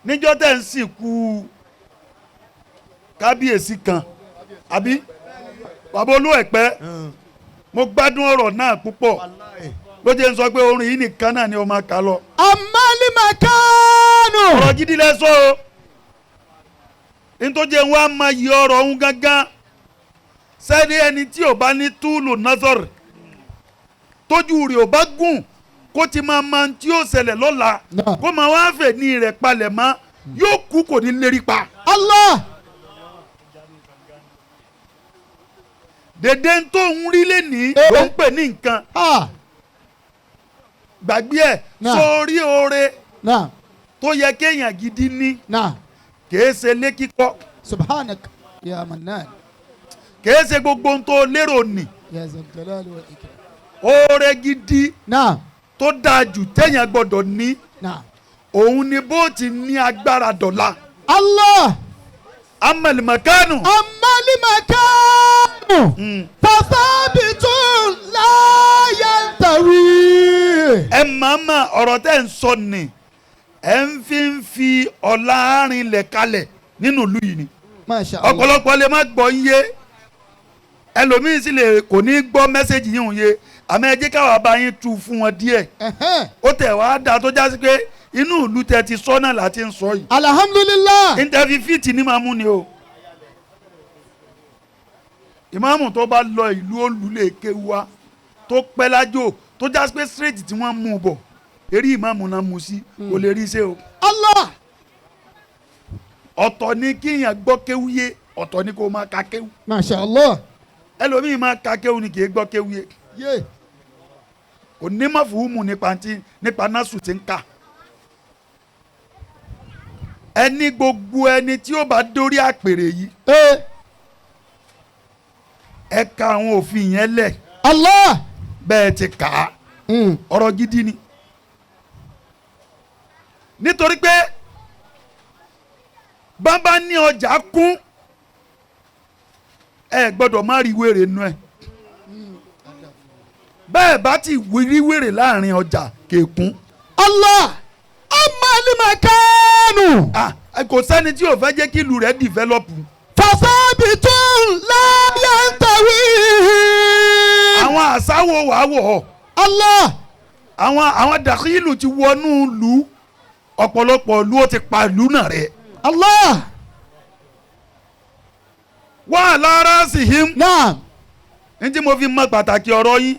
níjọ́ tẹ̀ ń sìnkú kábíyèsí kan, àbí bàbá olú Ẹ̀pẹ́? Mo gbádùn ọ̀rọ̀ náà púpọ̀, ló jẹ́ ń sọ pé orin yìí nìkan náà ni ó máa kà lọ. Amalimakanu. Ọ̀rọ̀ gidi lẹ sọ o. Nítorí wọn á máa yí ọ̀rọ̀ ọ̀hún gángan sẹ́ni, ẹni tí ò bá ní túlù nọ́sọ̀rì, tójú rẹ̀ ò bá gùn, kó ti máa ma tí ó ṣẹlẹ̀ lọ́la, Náà. kó máa wá fẹ̀ ní rẹ̀ palẹ̀ mọ́, yóò kú, kò ní lérí pa. Allah. Dèdè tó ń rí lẹ́nìí Eh. ló ń pè ní nǹkan. Ah. Gbàgbé ẹ̀. Náà. Sórí oore Naam. tó yẹ kéèyàn gidi ní, Naam. kìí ṣe lé kíkọ́. Subhanak ya Mannan. Kìí ṣe gbogbo ohun tó lérò nì. Ya Zal Jalali wal Ikram. Oore gidi Naam. tó dáa jù téèyàn gbọ́dọ̀ ní, Naam. òun ni bó ti ní agbára dọ̀la. Allah. Amalimakanu. Amalimakanu. Fasabitun la yantawi. Ẹ màmá, ọ̀rọ̀ tẹ́ ń sọ ni ẹ ń fi ń fi ọ̀la arìnlẹ̀ kalẹ̀ nínú ìlú yìí ni. Masha Allah. Ọ̀pọ̀lọpọ̀ lè má gbọ́ ń yé, ẹlòmíín sì lè kò ní gbọ́ message yìí ń yé, àmọ́ ẹ jẹ́ káwa bá yín tu fún wọn díẹ̀. Ó tẹ̀ wá dáa tó jásí pé inú ìlú tẹ ti sọ náà láti ń sọ yìí. Alhamdulillah. Interview fit ní máa mú ni o. Ìmáàmù tó bá lọ ìlú olùlé kéwà tó pẹ́ lájò, tó jásí pé straight tí wọ́n mú un bọ̀, eré ìmáàmù náà mú sí, kò lè rí iṣẹ́ o. Allah. Ọ̀tọ̀ ni kíyàn gbọ́ kéwú yé, ọ̀tọ̀ ni kó máa ka kéwú. Masha Allah. Ẹlòmíì máa ka kéwú ni kì í gbọ́ kéwú yé. Yé. Kò ní má fùhùmù nípa tí nípa násù tí ń kà. Ẹni gbogbo ẹni tí ó bá dórí àpèrè yìí, ẹ ka àwọn òfin yẹn lẹ̀. Allah. Bẹ́ẹ̀ ti kà á. Ọ̀rọ̀ gidi ni, nítorí pé bàbá ní ọjà kún, ẹ gbọ́dọ̀ má rí wèrè nù ẹ. Bẹ́ẹ̀ bá ti rí wèrè láàrin ọjà kékun. Allah. Amalimakanu. Ah, kò sẹ́ni tí ò fẹ́ jẹ́ kí ìlú rẹ̀ develop. Fasabitun la yantawi. Àwọn àsáwò wàá wọ̀ ọ́. Allah. Àwọn dàkílù ti wọnú ìlú, ọ̀pọ̀lọpọ̀ ìlú, ó ti pa ìlú náà rẹ̀. Allah. Wà lára sì him. Naam. Ní tí mo fi mọ pàtàkì ọ̀rọ̀ yín,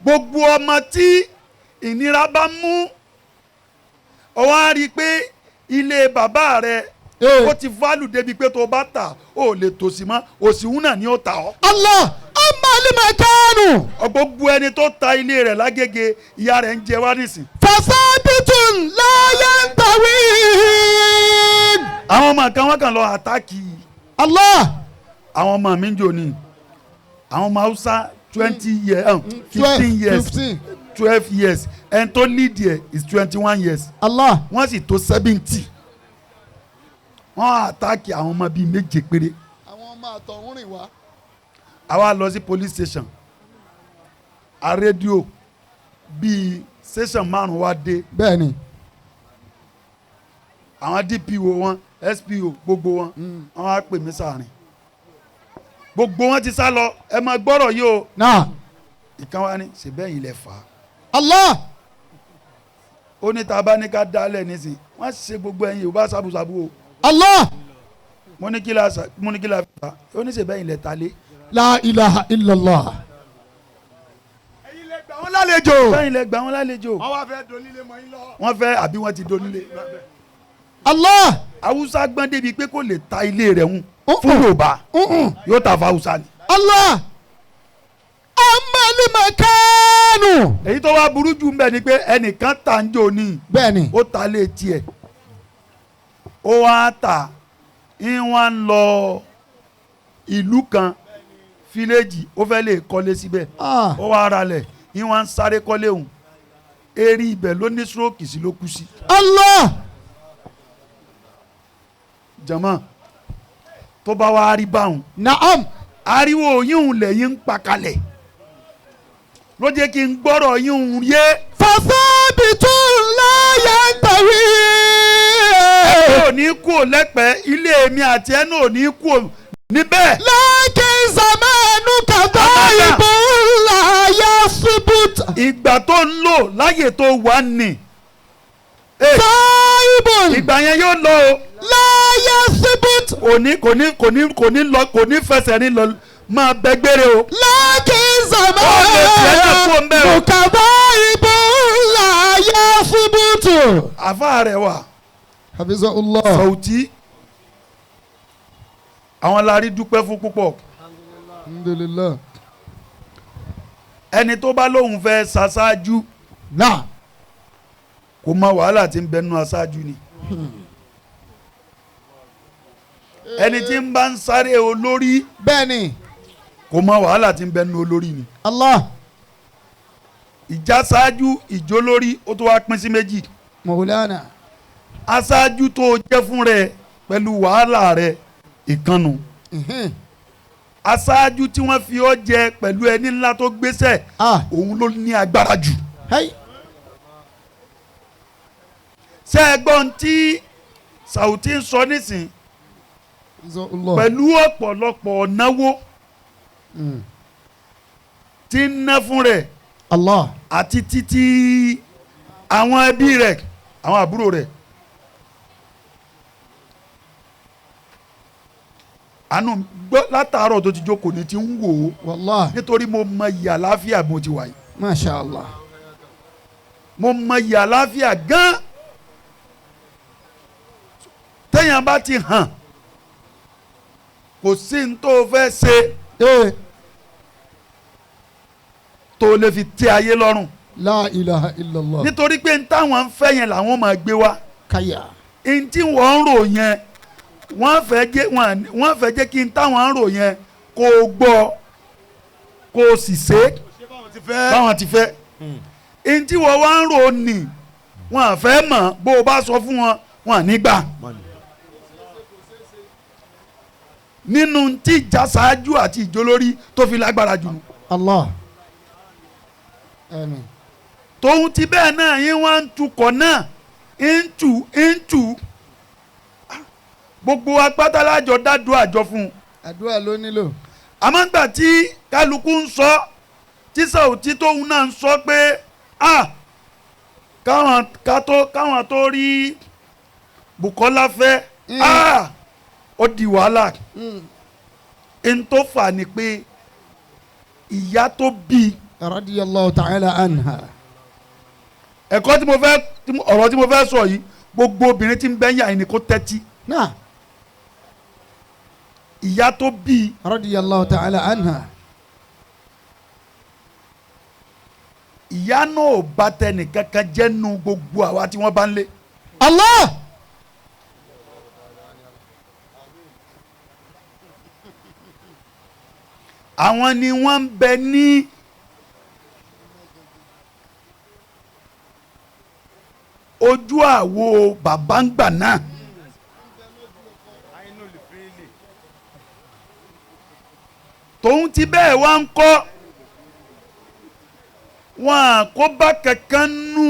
gbogbo ọmọ tí ìnira bá mú, ọwọ́ á rí i pé ilé bàbá rẹ̀ ó ti value débi pé tó bá tà, ó lè tòṣì mọ́, òṣì ń náà ni ó ta ọ́. Allah. Amalimakanu. Gbogbo ẹni tó ta ilé rẹ̀ lágége, ìyá rẹ̀ ń jẹ wá nísìn. Fasabitun la yantawi. Àwọn ọmọ kan, wọ́n kàn lọ attack. Allah. Àwọn ọmọ mi ń jò ní àwọn ọmọ Haúsá, 20 years, 15 years, 15. 12 years, ẹni tó lead ẹ̀ is 21 years. Allah. Wọ́n sì tó 70, wọ́n attack àwọn ọmọ bíi méje péré. Àwọn ọmọ àtọ̀hún rìn wá. Àwa lọ sí police station, a rédíò bíi station márùn wá dé. Bẹ́ẹ̀ni. Àwọn DPO wọn, SPO, gbogbo wọn, wọn á pè mí sáàrin. Gbogbo wọn ti sá lọ. Ẹ máa gbọ́rọ̀ yìí o. Náà. Ìkan wa ní ṣèbẹ́yìn lẹ fà á. Allah. Ó ní tá a bá ní ká dálẹ̀ nísìn, wọ́n ṣe gbogbo ẹ̀yin Yorùbá sábúsábú o. Allah. Mo ní kí la mo ní kí la fà á. Ó ní ṣèbẹ́yìn lẹ ta lé. La ilaha illallah. Ẹ̀yin lẹ gbà wọ́n lálejò. Bẹ́yìn lẹ gbà wọ́n lálejò. Wọ́n wá fẹ́ donílé mọ́ yín lọ. Wọ́n fẹ́ àbí wọ́n ti donílé. Allah. Haúsá gbọ́n débi pé kò lè ta ilé rẹ̀ ń fún Yorùbá, yóò ta fún Haúsá ni. Allah. Amalimakanu. Èyí tó wá burú jù ń bẹ ni pé ẹnìkan ta ń jò ní. Bẹ́ẹ̀ni. Ó ta lé tiẹ̀, ó wá ta ń wá ń lọ ìlú kan, fíléèjì, ó fẹ́ lè kọ́lé síbẹ̀. Ó wá ralẹ̀, ń wá ń sáré kọ́lé òun, eré ibẹ̀ ló ní stroke sí, ló kú sí. Allah. Jàmá, tó bá wá rí báwọn. Naam. Ariwo yíhun lẹ́yìn ń pa kalẹ̀ ló jẹ́ kí n gbọ́rọ̀ yíhun yé. Fasabitun la yantawi. Ẹ ò ní kú ò lẹ́pẹ́ ilé mi àti ẹnu ò ní kú ò níbẹ̀. Lakin zamanuka ghaibun la yasbut. Ìgbà tó ń lò láyè tó wà ní. Ghaibun. Ìgbà yẹn yóò lọ o. La yasbut. Kò ní kò ní kò ní kò ní lọ, kò ní fẹsẹ̀ ní lọ, máa bẹ gbére o. Lakin zamanuka ghaibun la yasbut. Àfa rẹ̀ wà. Hafizahullah. Sọ̀tí àwọn la rí dúpẹ́ fún púpọ̀. Alhamdulillah. Ẹni tó bá lóun fẹ́ ṣaṣáájú. Náà. Kò mọ wàhálà tí ń bẹ nínú aṣáájú ni. Ẹni tí ń bá ń sáré olórí. Bẹ́ẹ̀ni. Kò mọ wàhálà tí ń bẹ nínú olórí ni. Allah. Ìjà ṣáájú ìjólórí ó tó wá pín sí méjì. Mọ̀wúlánà. Aṣáájú tó jẹ́ fún rẹ pẹ̀lú wàhálà rẹ ìkànnù. Aṣáájú tí wọ́n fi ọ́ jẹ pẹ̀lú ẹni ńlá tó gbéṣẹ́, òun ló ní agbára jù. Ṣé ẹ gbọ́n tí Sàwùtí ń sọ nísìn? Pẹ̀lú ọ̀pọ̀lọpọ̀ náwó tí ń ná fún rẹ̀ Allah àti títí àwọn ẹbí rẹ̀, àwọn àbúrò rẹ̀. Àánú gbọ́ látàárọ̀ tó ti jókòó ni ti ń wò ó. Wallahi. Nítorí mo mọ iyì àlàáfíà mo ti wà yìí. Masha Allah. Mo mọ iyì àlàáfíà gan. Téèyàn bá ti hàn, kò sí ní tó fẹ́ ṣe tó lè fi tẹ́ ayé lọ́rùn. La ilaha illallah. Nítorí pé n táwọn ń fẹ́ yẹn làwọn máa gbé wá. Káyà. N tí wọ́n ń rò yẹn, wọ́n fẹ́ jẹ́ kí n táwọn ń rò yẹn kó o gbọ́, kó o sì ṣe báwọn ti fẹ́. N tí wọ́n wá ń rò ní wọ́n fẹ́ mọ̀, bó o bá sọ fún wọn, wọ́n ní gbà. Nínú tí ìjà ṣáájú àti ìjólórí tó fi lágbára jù. Allah. Àmín. Tóun ti bẹ́ẹ̀ náà yín wá ń tukọ̀ náà ń tù ń tù gbogbo apátálájọ dádúrà àjọ fún un. Àdúrà ló nílò. Àmọ́ ńgbà tí kálukú ń sọ, tí Sàwùtí tóun náà ń sọ pé káwọn tó rí Bùkọ́lá fẹ́, ó di wàhálà. N tó fà ni pé ìyá tó bí. Radiyallahu ta'ala anha. Ẹ̀kọ́ tí mo fẹ́, ọ̀rọ̀ tí mo fẹ́ sọ yìí, gbogbo obìnrin tí ń bẹ́ yà ni kó tẹ́tí. Náà. Ìyá tó bí. Radiyallahu ta'ala anha. Ìyá náà ò bá tẹnì kankan jẹ́ nu gbogbo àwa tí wọ́n bá ń lé. Allah. Àwọn ni wọ́n ń bẹ ní ojú àwo bàbá ń gbà náà. Tòun ti bẹ́ẹ̀ wá ń kọ́ wọn kó bá kankan nú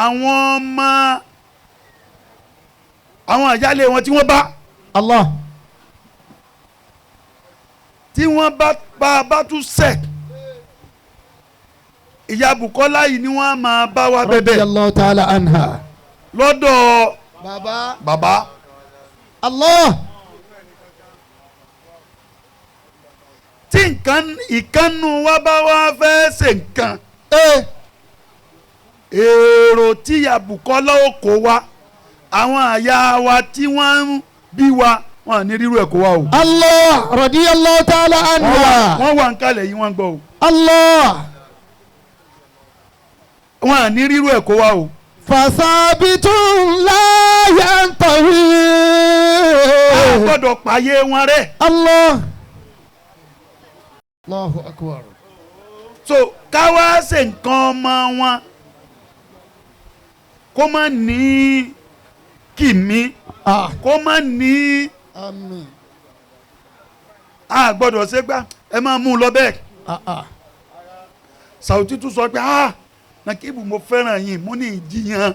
àwọn ọmọ Àwọn àyálé wọn tí wọ́n bá. Allah. Tí wọ́n bá tún sẹ̀. Ìyá Bùkọ́lá yìí ni wọ́n máa bá wa bẹ̀bẹ̀. Radiyallahu ta'ala anha. Lọ́dọ̀ bàbá. Bàbá. Allah. Tí nǹkan ìkànnù wa bá wá fẹ́ ṣe nǹkan. Èrò tí ìyá Bùkọ́lá ó kó wa àwọn àyà wa tí wọ́n ń bí wa wọn ní rírú ẹ̀ kó wa o. Allah radiyallahu ta'ala anha. Wọ́n wà ń kalẹ̀ yìí wọ́n ń gbọ́ o. Allah. Wọn ní rírú ẹ̀ kó wa o. Fasabitun la yantawi. A gbọ́dọ̀ pààyè wọn rẹ́. Allah. Allahu akbar. So ká wá ṣe nǹkan ọmọ wọn kó má ní kìmí kó má ní. Àmín. A gbọ́dọ̀ ṣe gbá ẹ máa mú un lọ bẹ́ẹ̀. Sàwùtí tún sọ pé Nàkíbù mo fẹ́ràn yín mo ní ìjiyàn.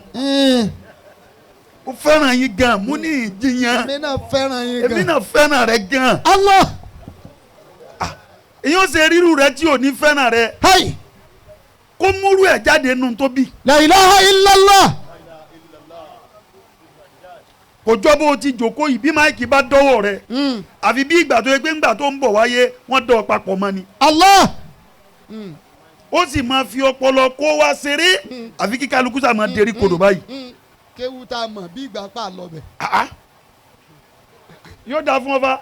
Mo fẹ́ràn yín gan mo ní ìjiyàn. Èmi náà fẹ́ràn yín gan. Èmi náà fẹ́ràn rẹ gan. Allah. Èyí ó ṣe rírù rẹ tí ò ní fẹ́ràn rẹ. Kó múrú ẹ̀ jáde nù tó bí. La ilaha illallah. Kò jọ bó o ti jòkó yìí bí máìkì bá dọ́wọ́ rẹ. Àfi bí ìgbà tó yẹ pé ńgbà tó ń bọ̀ wáyé wọ́n dọ̀ papọ̀ mọ́ ni. Allah. Ó sì máa fi ọpọlọ kó wá ṣeré àfi kí kálukú sá máa derí kodò báyìí. Kéwu tá a mọ̀ bí ìgbà pa lọ bẹ̀. Yóò dáa fún ọba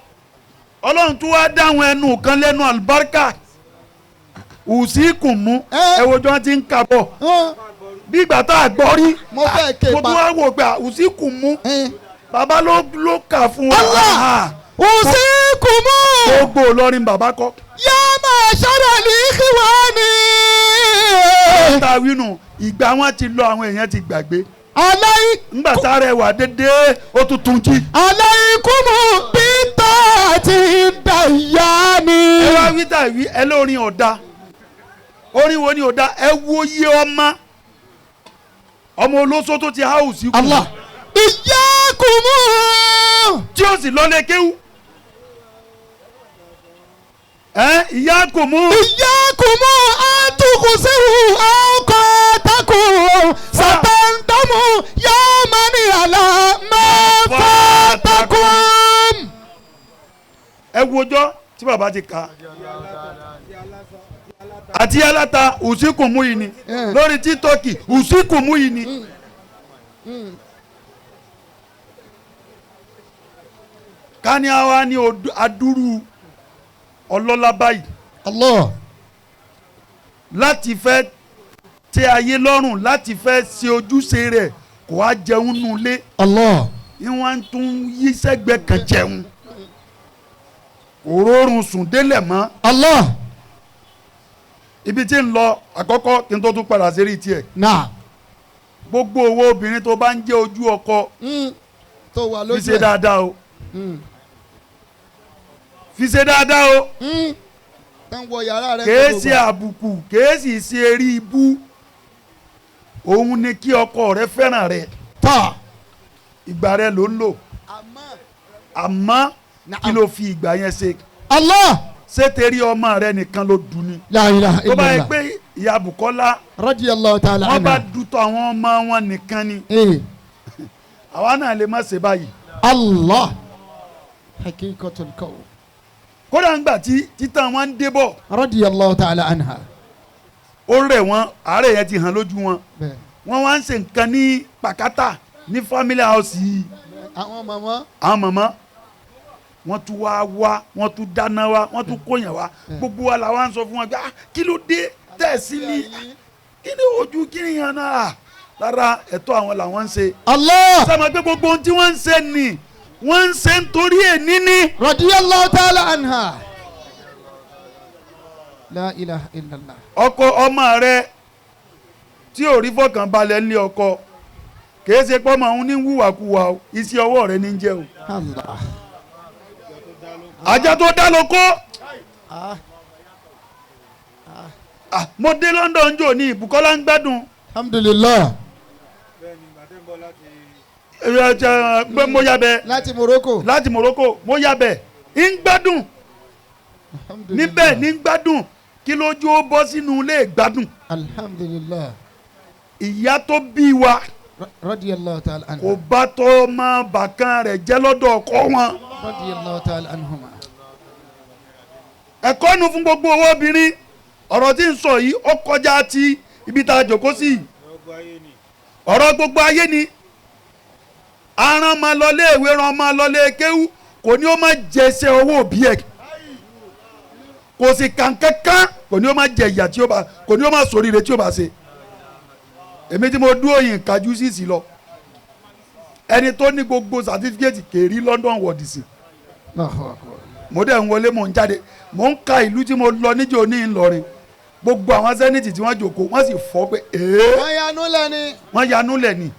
Ọlọ́run tó wá dáhùn ẹnu kan lẹ́nu àlùbáríkà ùsíkùn mú ẹ wo jọ ti ń kà bọ̀ bí ìgbà tá a gbọ́ rí mo fẹ́ ké mo pa tún wá wò pé ùsíkùn mú bàbá ló kà fún wa. Allah ùsíkùn mú. Gbogbo Ìlọrin bàbá kọ. Yá máa ṣọ́rọ̀ ní kí wọ́n ní. Ta wínú ìgbà wọn ti lọ àwọn èèyàn ti gbàgbé. Aláì. Ńgbà tá a rẹwà dédé ó tún tún jí. Aláìkúmù bíntà àti ìdàyà ni. Ẹ wá wí tà wí ẹ lórin ọ̀dà orin wo ni ọ̀dà ẹ wo iye ọmọ ọmọ olóso tó ti háùsì kù. Allah. Ìyákùmù. Tí ó sì lọlé kéwú. Ìyákùmù. Ìyákùmù àtúkùsíhù ọkọ̀ takù sàtàntàmù yàmánì àlà mẹ́fà takùm. Ẹ wojọ́ tí bàbá ti kà á. Àti aláta ùsíkùmù yìí ni lórí títọ́kì ùsíkùmù yìí ni. Ká ní àwa ní adúrú ọlọ́lá báyìí. Allah. Láti fẹ́ tẹ́ ayé lọ́rùn láti fẹ́ ṣe ojúṣe rẹ̀ kò wá jẹun nulẹ̀. Allah. Ìwọ̀n tún yí sẹ́gbẹ́ kan jẹun. Òrórùn sùn délẹ̀ mọ́. Allah. Ibi tí ń lọ àkọ́kọ́ kí n tó tún padà sí rí tiẹ̀. Náà. Gbogbo owó obìnrin tó bá ń jẹ́ ojú ọkọ. Tó wà lójú ẹ̀. Fi ṣe dáadáa o. Fi ṣe dáadáa o. Kèé ṣe àbùkù kèé sì ṣe eré ibú. Òun ni kí ọkọ rẹ fẹ́ràn rẹ. Tọ́. Ìgbà rẹ ló ń lò. Àmọ́ kí ló fi ìgbà yẹn ṣe? Allah. Ṣé torí ọmọ rẹ nìkan ló dùn ni? La ilaha illallah. Tó bá yẹ pé ìyá Bùkọ́lá. Radiyallahu ta'ala anha. Wọ́n bá dùtọ̀ àwọn ọmọ wọn nìkan ni. Àwa náà lè má ṣe báyìí. Allah. Haqiqatul qawl. Kódà ńgbà tí títàn wọn ń débọ̀. Radiyallahu ta'ala anha. Ó rẹ̀ wọ́n àárẹ̀ yẹn ti hàn lójú wọn. Wọ́n wá ń ṣe nǹkan ní pàkátà ní family house yìí. Àwọn màmá. Àwọn màmá. Wọ́n tún wá wá wọ́n tún dáná wá wọ́n tún kóyàn wá gbogbo wa la wá ń sọ fún wọn pé kí ló dé tẹ̀sí ni kí ni ojú kí ni yàn náà lára ẹ̀tọ́ àwọn làwọn ń ṣe. Allah. Sọ ma pé gbogbo ohun tí wọ́n ń ṣe ni wọ́n ń ṣe nítorí èní ni. Radiyallahu ta'ala anha. La ilaha illallah. Ọkọ ọmọ rẹ tí ò rí fọkànbalẹ̀ ní ọkọ kìí ṣe pé ọmọ òun ní wùwàkuwà o iṣẹ́ ọwọ́ rẹ ní jẹ́ o. Allah. Ajá tó dá lóko. Mo dé London jò ní Bùkọ́lá ń gbádùn. Alhamdulillah. Pé mo yabẹ Láti Morocco. Láti Morocco mo yabẹ, ń gbádùn níbẹ̀, ní gbádùn. Kí lójú ó bọ́ sínú ilé gbádùn? Alhamdulillah. Ìyá tó bí wa Radiyallahu ta'ala anhu. kò bá tọ́ ọmọ bàkan rẹ̀ jẹ́ lọ́dọ̀ ọkọ wọn. Radiyallahu ta'ala anhuma. Ẹ̀kọ́ nu fún gbogbo owó obìnrin. Ọ̀rọ̀ tí ń sọ yìí, ó kọjá ti ibi tá a jòkó sí yìí. Ọ̀rọ̀ gbogbo ayé ni. Aràn máa lọ léèwé, ran máa lọ lé kéwú, kò ní ó máa jẹsẹ̀ owó òbí ẹ̀, kò sì kàn kankan, kò ní ó máa jẹ ìyà tí ó bá, kò ní ó máa sòríire tí ó bá ṣe. Èmi tí mo dúró yìí, kájú sísì lọ, ẹni tó ní gbogbo certificate kèrí London wọ̀dì sí. Allahu akbar. Mo dẹ̀ ń wọlé, mò ń jáde, mò ń ka ìlú tí mo lọ níjó ní Ìlọrin. Gbogbo àwọn senate tí wọ́n jòkó, wọ́n sì fọ́ pé ee. Wọ́n yanu lẹ́ni. Wọ́n yanú lẹ̀ ni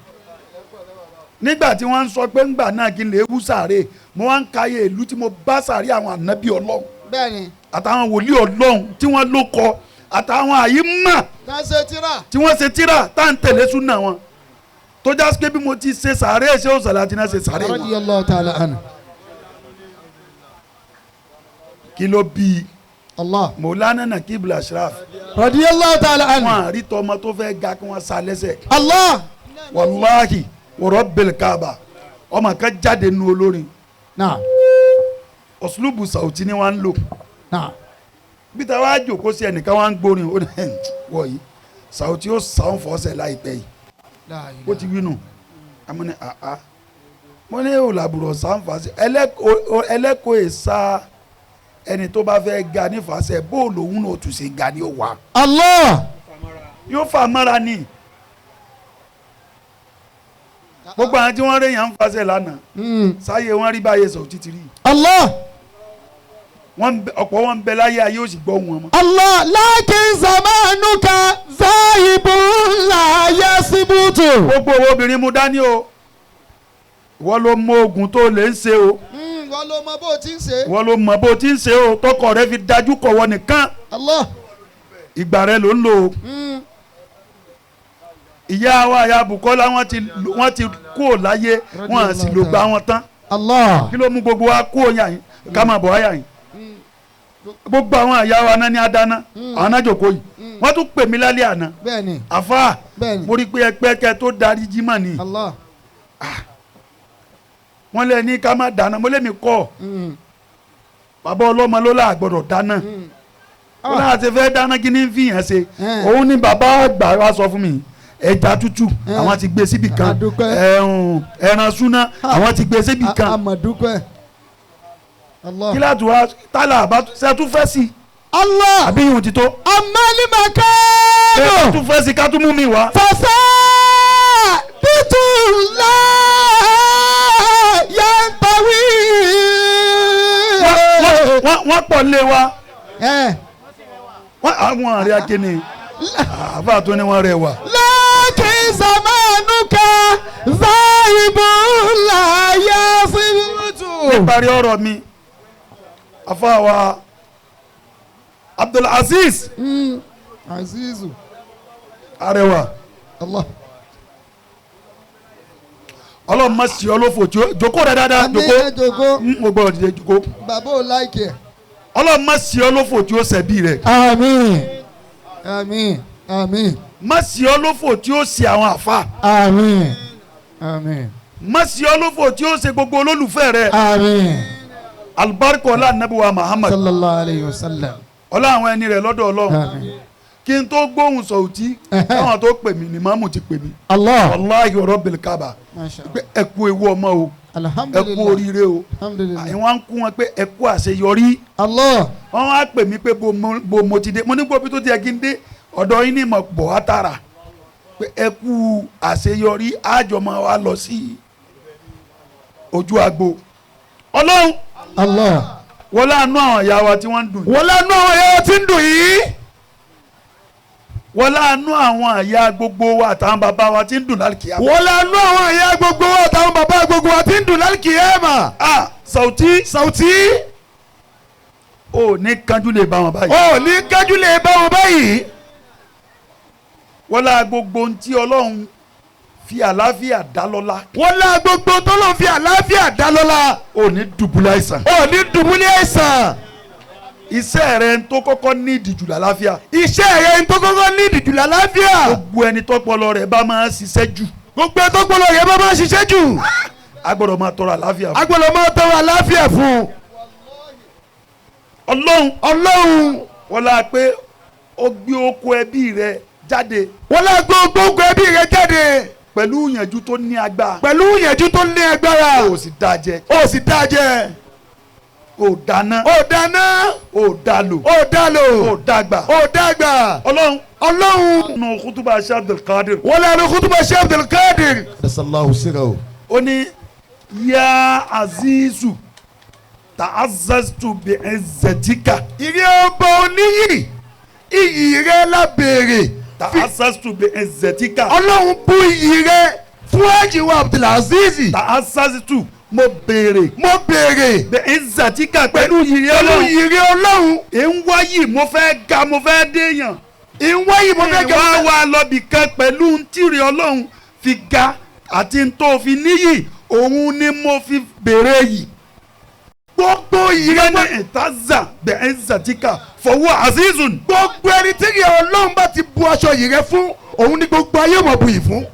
nígbà tí wọ́n ń sọ pé ńgbà náà kí n lè wú sàárè. Mo wá ń ka iye ìlú tí mo bá sàárè àwọn ànábì Ọlọ́run Bẹ́ẹ̀ni. àtàwọn wòlíì Ọlọ́run tí wọ́n ló kọ, àtàwọn àyímà Tá a ṣe tíra. tí wọ́n ṣe tíra tá à ń tẹ̀lé súnà wọn, tó já sí pé bí mo ti ṣe sàárè ṣé òṣàlẹ̀ àti náà ṣe sàárè wọn. Radiyallahu ta'ala anhu. Kí ló bí i? Allah. Mọ̀lánà Nakibul Ashraf. Radiyallahu ta'ala Wọn anhu. àrí tọmọ tó fẹ́ ga kí wọ́n sa lẹ́sẹ̀. Allah. Wàláhì, wọ̀rọ̀ kaaba, ọmọ kan jáde nu olórin. Naam. Ọ̀sùlùbù sàwùtí ni wọ́n ń lò. Naam. Bí ta wá jòkó sí, ẹnìkan wá ń gbórin, ó ní wọ̀ yìí, sàwùtí ó sàwọn fọ́ọ̀sẹ̀ láìpẹ́ yìí. La Ó ti wí nù àmọ́ ní àá, mo ní òlàbùrọ̀ sàǹfàṣẹ ẹlẹ́kọ̀ọ́ èsà. Ẹni tó bá fẹ́ ga nífàṣẹ, bóòlù òun náà tún ṣe ga ni ó wà. Allah. Yóò fà mọ́ra ni. Gbogbo àwọn tí wọ́n rí yàn ń fàṣẹ lánàá, sáyé wọ́n rí báyé sọ títí rí. Allah. Wọ́n ń ọ̀pọ̀ wọn ń bẹ láyé, ayé ó sì gbọ́ wọn mọ́. Allah lakin zamanuka zahibun la yasibutu. Gbogbo owó obìnrin, mú dání o. Ìwọ ló mọ oògùn tó lè ń ṣe o. Wọ́n ló mọ bó o ti ń ṣe. Ìwọ ló mọ bó ti ń ṣe o, tọkọ rẹ fi dájú kọ wọ nìkan. Allah. Ìgbà rẹ ló ń lò ó. Ìyá wa, ìyá Bukola, wọ́n ti kú ò láyé, wọ́n sì lò gbà wọn tán. Allah. Kí ló mú gbogbo wa kú òyà yìí ká máa bọ̀ wáyà yìí? Gbogbo àwọn ìyá wa náà ní adáná, àwọn náà jòkó yìí, wọ́n tún pè mí lálẹ́ àná. Bẹ́ẹ̀ni. Àfa, Bẹ́ẹ̀ni. mo rí i pé ẹpẹ́ kẹ tó darí jímọ̀ ni. Allah. Wọ́n lé ní ká má dáná. Mo lé mi kọ́, bàbá ọlọ́mọ ló là gbọ́dọ̀ dáná. Ó láti fẹ́ dáná, kí ni fi hàn ṣe? Òun ni bàbá àgbà wa sọ fún mi, ẹja tútù, àwọn ti gbé síbì kan. Àdúpẹ́. Ẹ̀hún, ẹran súná, àwọn ti gbé síbì kan. Amadukẹ́. Allah. Kí láti wá tálà àbá ṣe tún fẹ́ sí i? Allah. Àbí ìhun ti tó? Amali Ṣe makano. tún fẹ́ sí i ká tún mú mi wá? Fasa bitula yantawi. Wọ́n pọ̀ lé wa. Ẹ. Wọ́n àwọn àrẹ akéne àbá tó ní wọ́n rẹwà. Lakin zamanuka zahibun la yasibutu. Níparí ọ̀rọ̀ mi, afáwa Abdulaziz Azizu. Arẹwà, Allah. Ọlọ́run má sí ọ lófò tí ó jókòó rẹ dáadáa. Àmín. Jókòó. Ẹ jókòó. Mo gbọ́dọ̀ dìde jókòó. Bàbá ò like ẹ̀. Ọlọ́run má sí ọ lófò tí ó ṣẹ̀bi rẹ̀. Àmín. Àmín. Àmín. Má sí ọ lófò tí ó ṣe àwọn àfa. Àmín. Àmín. Má sí ọ lófò tí ó ṣe gbogbo olólùfẹ́ rẹ̀. Àmín. Alibarika ọlá anabiwa Muhammad. Sallallahu alayhi wa sallam. Ọlá àwọn ẹni rẹ̀ lọ́dọ̀ Ọlọ́run. Àmín. Kí n tó gbóhùn sọ̀tí, káwọn tó pè mí ni màmú ti pè mí. Allah. Wàláhi rabbil Kaaba, Masha Allah. pé ẹ kú ewu ọmọ o, ẹ kú Alhamdulillah. oríire o. Alhamdulillah. Àwọn ń kú wọn pé ẹ kú àṣeyọrí. Allah. Wọn wá pè mí pé bo mo ti dé. Mo ní gbọ́ bí tó ti yẹ kí n dé ọ̀dọ̀ yín ní mọ̀ bọ̀ á tààrà pé ẹ kú àṣeyọrí, àjọmọ́ wa lọ sí ojú agbo Ọlọ́run. Allah. Wọlé àánú àwọn ìyá wa tí wọ́n ń dùn yìí. Wọ́n lánú àwọn ẹ̀yà tí ń dùn yìí. Wọlé àánú àwọn ìyá gbogbo wa àtàwọn bàbá wa tí ń dùn lálùkìyà. Wọ́n lánú àwọn ẹ̀yà gbogbo wa àtàwọn bàbá gbogbo wa tí ń dùn lálùkìyàmà. Ah, Sauty. Sauty. Ò ní kánjú lè bá wọn báyìí. Ò ní kájú lè bá wọn báyìí. Wọlé gbogbo ohun tí Ọlọ́run fi àlàáfíà dá lọ́lá. Wọ́n lá gbogbo tọ́lọ́run fi àlàáfíà dá lọ́lá. Ò ní dùbúlẹ̀ àìsàn. Ò ní dùbúlẹ̀ àìsàn. Iṣẹ́ rẹ tó kọ́kọ́ ní ìdìjú làlàáfíà. Iṣẹ́ rẹ tó kọ́kọ́ ní ìdìjú làlàáfíà. Gbogbo ẹni tọ́pọlọ rẹ̀ bá máa ń ṣiṣẹ́ jù. Gbogbo ẹni tọ́pọlọ rẹ̀ bá máa ń ṣiṣẹ́ jù. A gbọ́dọ̀ máa tọrọ àlàáfíà fún. A gbọ́dọ̀ máa tọrọ àlàáfíà fún. Ọlọ́run. Ọlọ́run. Wọ́n lá pé ó gbé oko ẹbí rẹ jáde. Wọ́n lá gbé oko ẹbí rẹ jáde. Pẹ̀lú ìyànjú tó ní agbára. Pẹ̀lú ìyànjú tó ní agbára. O sì dá jẹ. O sì dá jẹ. O dáná. O dáná. O dá lò. O dá lò. O dàgbà. O dàgbà. Ọlọ́run. Ọlọ́run. Nù kútùbà Sheikh Abdul Qadir. Wọ́n lẹ́nu kútùbà Sheikh Abdul Qadir. Dasallahu sirahu. Ó ní yá Azizu ta'azzaztu bi'izzatika. Ìrẹ́ ọba oníyì iyì rẹ la béèrè. Ta'azzaztu bi'izzatika. Ọlọ́run bú iyì rẹ fún Àjíwá Abdulaziz. Ta'azzaztu mo béèrè. Mo béèrè. Bi'izzatika pẹ̀lú iyì rẹ Ọlọ́run. Pẹ̀lú iyì rẹ Ọlọ́run. Ìwáyì mo fẹ́ ga mo fẹ́ déyàn. Ìwáyì mo fẹ́ ga. Ìwá wa lọ́bì kan pẹ̀lú ntìrì Ọlọ́run fi ga àti ntọ́ fi níyì òun ni mo fi béèrè yìí. Gbogbo iyì rẹ ní ìtaza bi'izzatika fọwọ́ azizun. Gbogbo ẹni tí ìyá Ọlọ́run bá ti bu aṣọ yìí rẹ fún òun ni gbogbo ayé mọ̀ bu yìí fún.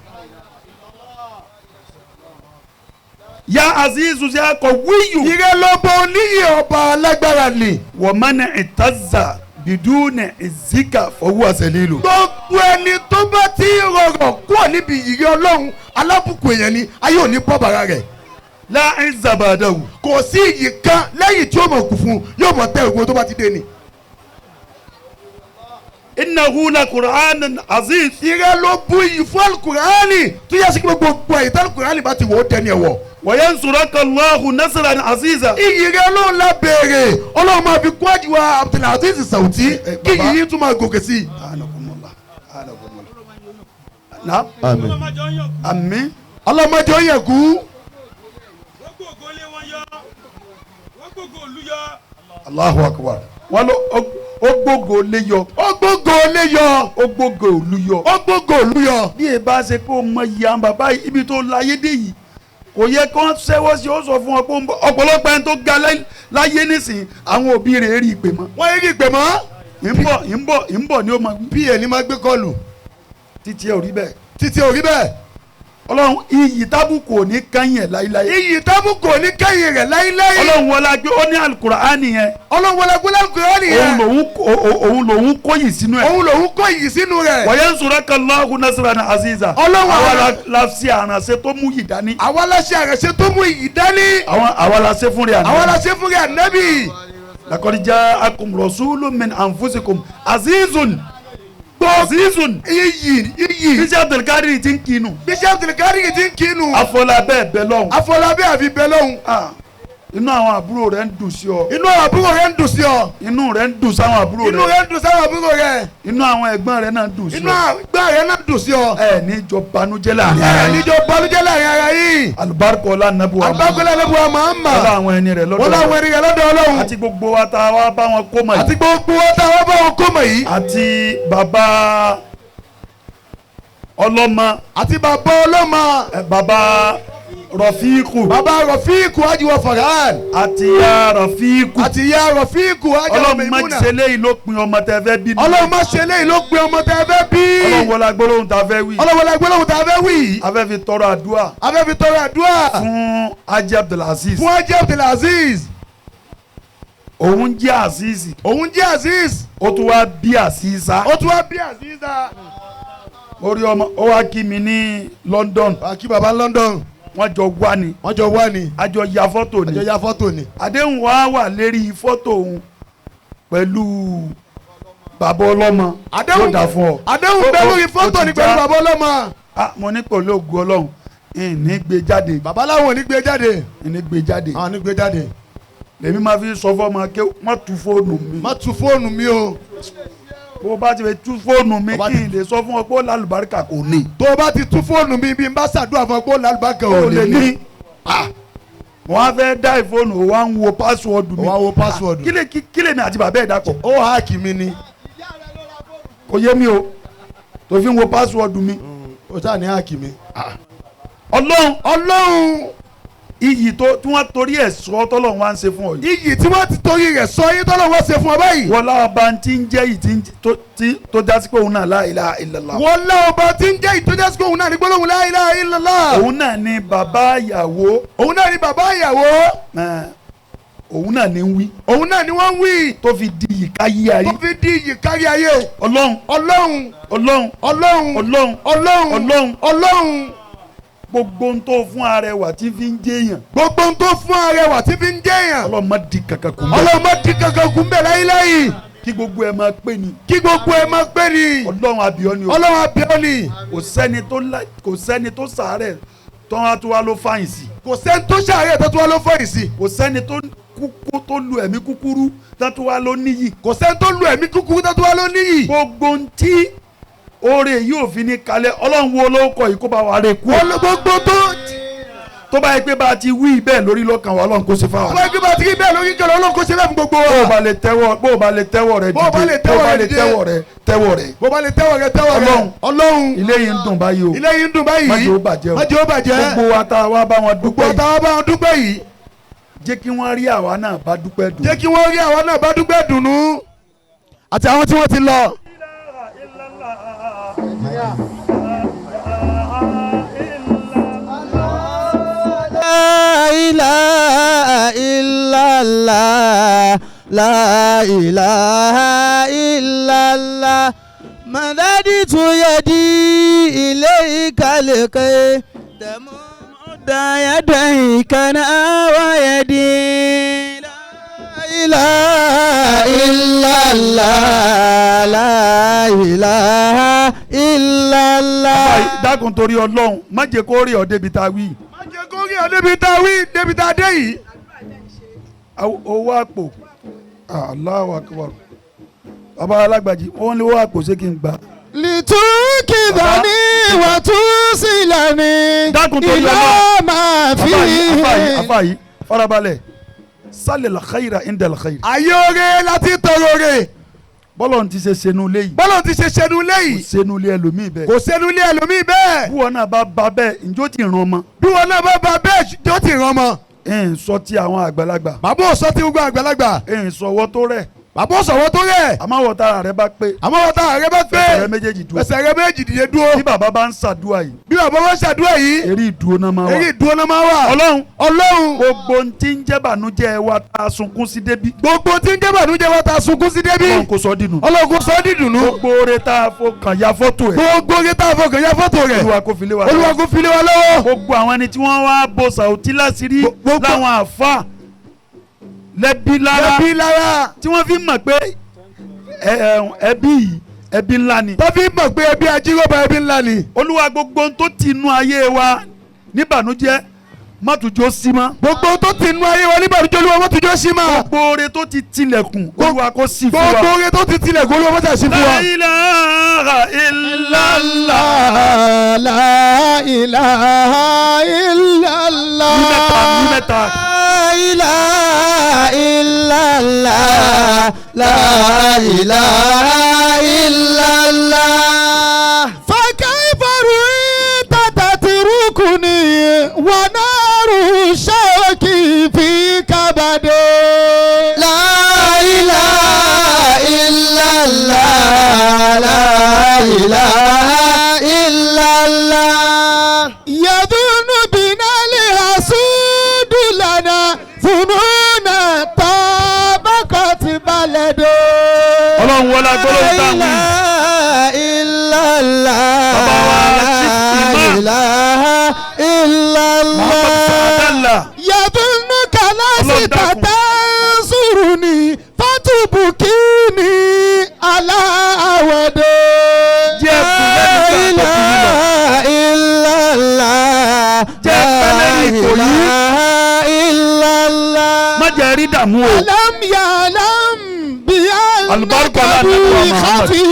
Ya azizu ya kọ̀wíyù. Ìrẹ́ lọ́bọ oníyì ọba alágbára ni. Wa man ìtaza biduni izika fọwọ́ zalilu. Gbogbo ẹni tó bá ti rọrọ̀ kúrò níbi ìyìrẹ́ Ọlọ́run alábùkù èèyàn ni ayé ò ní bọ́ bàrà rẹ̀. La izza ba'dahu. Kò sí iyì kan lẹ́yìn tí ó mọ̀ kù fún yóò mọ̀ tẹ́ ògùn tó bá ti dé ni. Innahu la Qur'anun aziz. Ìrẹ́ ló bu iyì fún alukur'ani tó yẹ sí gbogbo àyè tí alukur'ani bá ti wò ó dẹni ẹ̀wọ̀. Wa yansuraka Allahu nasran aziza. Iyì rẹ Ọlọ́run la béèrè Ọlọ́run máa fi kún Àjíwá Abdulaziz Sauti kí iyì yìí tún máa gòkè sí i. Àmín. Àmín. Ọlọ́mọdé ó yẹ kú. Allahu akbar. Wọ́n ló ó gbógo lé yọ. Ó gbógo lé yọ. Ó gbógo òlu yọ. Ó gbógo òlu yọ. Bí e bá ṣe kó mọ iye àwọn bàbá yìí ibi tó láyé dé yìí kò yẹ kó ṣẹ́wọ́ sí ó sọ fún ọ pé ọ̀pọ̀lọpọ̀ ẹni tó ga láyé nísìnyí àwọn òbí rẹ̀ rí ìpè mọ́. Wọ́n rí ìpè mọ́. Ìbọ̀ ni ó máa wí. Bí ẹni máa gbé kọlù. Títí ẹ ò rí bẹ́ẹ̀. Títí ẹ ò rí bẹ́ẹ̀. Ọlọ́run iyì tábùkù ò ní kẹ́yìn ẹ̀ láíláí. Iyì tábùkù ò ní kẹ́yìn rẹ̀ láíláí. Ọlọ́run wọlá pé ó ní alukur'ani yẹn. Ọlọ́run wọlá pé alukur'ani yẹn. Òun lòun kó yìí sínú ẹ̀. Òun lòun kó yìí sínú rẹ̀. Wa yansuraka Allahu nasran aziza. Ọlọ́run àwa la ṣe àrànṣe tó mú yìí dání. Àwa la ṣe àrànṣe tó mú yìí dání. Àwa la ṣe fún rẹ̀ ànábì. Àwa la ṣe fún rẹ̀ ànábì. Laqad ja'akum rasulun min anfusikum azizun. Azizun. Iyì iyì. Bísí Abdulkadir ti ń kinu. Bísí Abdulkadir ti ń kinu. Afọlábẹ́ bẹ lọ́hùn. Afọlábẹ́ àfi bẹ lọ́hùn. Inú àwọn àbúrò rẹ̀ ń dùn sí ọ. Inú àwọn àbúrò rẹ̀ ń dùn sí ọ. Inú rẹ̀ ń dùn sáwọn àbúrò rẹ̀. Inú rẹ̀ ń dùn sáwọn àbúrò rẹ̀. Inú àwọn ẹ̀gbọ́n rẹ̀ náà ń dùn sí ọ. Inú ẹ̀gbọ́n rẹ̀ náà ń dùn sí ọ. Ẹ ní jọ banújẹ́ láàrin ara Ẹ ní yín. jọ banújẹ́ láàrin ara yín. Alùbáríkà ọlá nàbùwà. Alùbáríkà ọlá nàbùwà Muhammad. Wọ́n láwọn ẹni rẹ̀ lọ́dọ̀ Wọ́n láwọn ẹni rẹ̀ lọ́dọ̀ Ọlọ́run. Àti gbogbo wa tá a wá bá wọn kó mọ̀ yìí. Àti gbogbo wa tá a wá bá wọn kó mọ̀ yìí. Àti bàbá ọlọ́mọ. Àti bàbá ọlọ́mọ. Bàbá Rọ̀fíìkù. Bàbá Rọ̀fíìkù Ajiwa Farhan. Àti ya Rọ̀fíìkù. Àti ya Rọ̀fíìkù Ajiwa Maimuna. Ọlọ́run má ṣe léyìí ló pin ọmọ tẹ́ fẹ́ bí. Ọlọ́run má ṣe léyìí ló pin ọmọ tẹ́ fẹ́ bí. Ọlọ́run wọlé agbólóhùn tá a fẹ́ wí. Ọlọ́run wọlé agbólóhùn tá a fẹ́ wí. A fẹ́ fi tọrọ àdúrà. A fẹ́ fi tọrọ àdúrà. Fún Haji Abdulaziz. Fún Haji Abdulaziz. Òun jẹ́ Aziz. Òun jẹ́ Aziz. Ó tún wá bí Aziza. Ó tún wá bí Aziza. Orí ọmọ ó wá kí mi ní London. Wá kí baba London. Wọ́n jọ wá ni. Wọ́n jọ wá ni. A jọ ya fọ́tò ni. A jọ ya fọ́tò ni. Àdéhùn wa wà lérí fọ́tò òun pẹ̀lú bàbá ọlọ́mọ. Àdéhùn yóò dà fún ọ. Àdéhùn bẹ lórí fọ́tò ni pẹ̀lú bàbá ọlọ́mọ. Mo ní pẹ̀lú ògùn Ọlọ́run ìní gbé jáde. Bàbá láwọn ò ní gbé jáde. Ìní gbé jáde. Àwọn ò ní gbé jáde. Lèmi máa fi sọ fún ọmọ ké má tú fóònù mi. Má tú fóònù mi o. Bó bá ti fi tú fóònù mi kí n lè sọ fún ọ pé ó lálùbáríkà kò ní. Tó o bá ti tú fóònù mi bí n bá ṣàdúrà fún ọ pé ó lálùbáríkà ò lè ní. Mo wá fẹ́ dá ìfóònù o wá ń wo pásíwọ́ọ̀dù mi. O wá wo pásíwọ́ọ̀dù. Kí lèmi àti bàbá ẹ̀ dàpọ̀. Ó háàkì mi ni. Kò yé mi o tó fi ń wo pásíwọ́ọ̀dù mi. O ṣáà ní háàkì mi. Ọlọ́run Ọlọ́run iyì tó tí wọ́n torí ẹ̀ sọ tọ́lọ́run wá ń ṣe fún ọ yìí. Iyì tí wọ́n ti torí rẹ̀ sọ yín tọ́lọ́run wá ṣe fún ọ báyìí. Wọlá ọba tí ń jẹ́ yìí tó jásí pé òun náà la ilaha illallah. Wọlá ọba tí ń jẹ́ ìtọ́jásí òun náà ní gbólóhùn la ilaha illallah. Òun náà ni bàbá ìyàwó. Òun náà ní bàbá ìyàwó. Òun náà ni ń wí. Òun náà ni wọ́n ń wí. Tó fi di iyì káyé ayé. Tó fi di iyì kárí ayé. Ọlọ́run. Ọlọ́run. Ọlọ́run. Ọlọ́run. Ọlọ́run. Ọlọ́run. Ọlọ́run. Ọlọ́run. Gbogbo ń tó fún arẹwà tí fi ń jẹyàn. Gbogbo ń tó fún arẹwà tí fi ń jẹyàn. Ọlọ́run má di kankan kù mbẹ́. Ọlọ́run má di kankan kù mbẹ́ láyéláyé. Kí gbogbo ẹ máa pè ní. Kí gbogbo ẹ máa pè ní. Ọlọ́run àbíọ́ ni o. Ọlọ́run àbíọ́ ni. Kò sẹ́ni tó sàárẹ̀ tó wá tó wá ló fàyìn sí. Kò sẹ́ni tó sàárẹ̀ tó tó wá ló fàyìn sí. Kò sẹ́ni tó kúkú tó lu ẹ̀mí kúkúrú tó tó wá ló níyì. Kò sẹ́ni tó lu ẹ̀mí kúkúrú tó tó wá ló níyì. Gbogbo ń tí oore yóò fi ní kalẹ̀ Ọlọ́run wo ló kọ yìí kó bá wa rè kú. Gbogbo tó bá yẹ pé bá a ti wí bẹ́ẹ̀ lórí lọ́kàn wa Ọlọ́run kó ṣe fáwọn. Tó bá yẹ pé bá a ti wí bẹ́ẹ̀ lórí kẹlẹ́ Ọlọ́run kó ṣe bẹ́ẹ̀ fún gbogbo wa. Bó o bá lè tẹ́wọ́ bó o bá lè tẹ́wọ́ rẹ dìde Bó o bá lè tẹ́wọ́ rẹ dìde tẹ́wọ́ rẹ tẹ́wọ́ rẹ. Bó o bá lè tẹ́wọ́ rẹ tẹ́wọ́ rẹ. Ọlọ́run ilé yìí ń dùn báyìí o. Ilé yìí ń dùn báyìí. Má jẹ́ ó bàjẹ́ o. Má jẹ́ ó bàjẹ́. Gbogbo wa tá a wá bá wọn dúpẹ́ yìí. Gbogbo wa tá a wá bá wọn dúpẹ́ yìí. Jẹ́ kí wọ́n rí àwa náà bá dúpẹ́ dùn. Jẹ́ kí wọ́n rí àwa náà bá dúpẹ́ dùnú. Àti àwọn tí wọ́n ti lọ. La ilaha illallah, la ilaha illallah. Madaditu yadi ilayka likay tamudda yadayka na wa yadi. La ilaha illallah, la ilaha illallah. Dákun torí Ọlọ́run, má jẹ́ kó rí ọ débi tá a wí. Kórí ọ débi tá a wí débi tá a dé yìí. Owó àpò Allahu Akbar. Bàbá alágbàjì wọ́n lé owó àpò ṣé kí n gbà. Lìtúkìdání wàtúsílàní ìlà máa fi. Àfà yìí farabalẹ̀ sálẹ̀ làkàyìrà ìndẹ̀ làkàyìrà. Ayé oore láti tọrọ oore. Bọ́lọ̀ ti ṣe senu léyìí. Bọ́lọ̀ ti ṣe senu léyìí. Kò senu lé ẹlòmíì bẹ́ẹ̀. Kò senu lé ẹlòmíì bẹ́ẹ̀. Bí wọn náà bá ba bẹ́ẹ̀ njó ti ràn ọmọ. Bí wọn náà bá ba bẹ́ẹ̀ njó ti ràn ọmọ. Ẹ ń sọ ti àwọn àgbàlagbà. Bàbá ò sọ ti gbogbo àgbàlagbà. Ẹ ń sọ ọwọ́ tó rẹ̀. Bàbá ò sọ̀wọ́ tó rẹ̀. Àmọ́ wọ́n tára rẹ bá pé. Àmọ́ wọ́n tára rẹ bá pé. Fẹsẹ̀ rẹ méjèèjì dúró. Fẹsẹ̀ rẹ méjèèjì dìde dúró. Bí bàbá bá ń ṣàdúrà yìí. Bí bàbá bá ń ṣàdúrà yìí. Eré ìdúró náà máa wà. Eré ìdúró náà máa wà. Ọlọ́run. Ọlọ́run. Gbogbo ń tí ń jẹ́ bànújẹ́ wa ta sunkún sí débí. Gbogbo tí ń jẹ́ bànújẹ́ wa ta sunkún sí débí. Ọlọ́run kò sọ dìnnú. Ọlọ́run kò sọ dìdùnú. Gbogbo oore tá a fọkàn ya fọ́tò ẹ̀. Gbogbo oore tá a fọkàn ya fọ́tò rẹ̀. Olúwa kò fi lé wa lọ́wọ́. Olúwa kò fi lé wa lọ́wọ́. Gbogbo àwọn ẹni tí wọ́n wá bo Sàùtí láṣìírí láwọn àfa lẹ́bí lára lẹ́bí lára tí wọ́n fi mọ̀ pé ẹbí yìí ẹbí ńlá ni. tó fi mọ̀ pé ẹbí ajíròba ẹbí ńlá ni. Olúwa gbogbo tó ti inú ayé wa níbànújẹ́ má tún jó sí mọ́. Gbogbo tó ti inú ayé wa níbànújẹ́ Olúwa má tún jó sí mọ́. Gbogbo oore tó ti tilẹ̀kùn Olúwa kó ṣí fún wa. Gbogbo oore tó ti tilẹ̀kùn Olúwa má ṣí fún wa. La ilaha illallah. La ilaha illallah. Ní mẹ́ta. La ilaha illallah. La ilaha illallah. فكيف رأيت تتركني ونار الشوك في كبدي. لا إله إلا الله. لا إله إلا الله. يظن بنا الحسود لنا ظنون طابقت بلده. Ọlọ́run wọlé agbọ́dọ̀ táwọn. La ilaha illallah. Bàbá wa Chief Imam. La ilaha illallah. Muhammad Sa'adallah. يظنك لست Ọlọ́run dákun. تنصرني فتبكيني على عودي. Jẹ́ ẹkùn lẹ́nu La ìgbà tó fi yín lọ. ilaha illallah. Jẹ́ pẹ́ lẹ́yìn La ipò yìí. ilaha illallah. Má jẹ́ rí dààmú o. ألم يعلم بأنك Alùbáríkà aláàbò بي Muhammad. خفي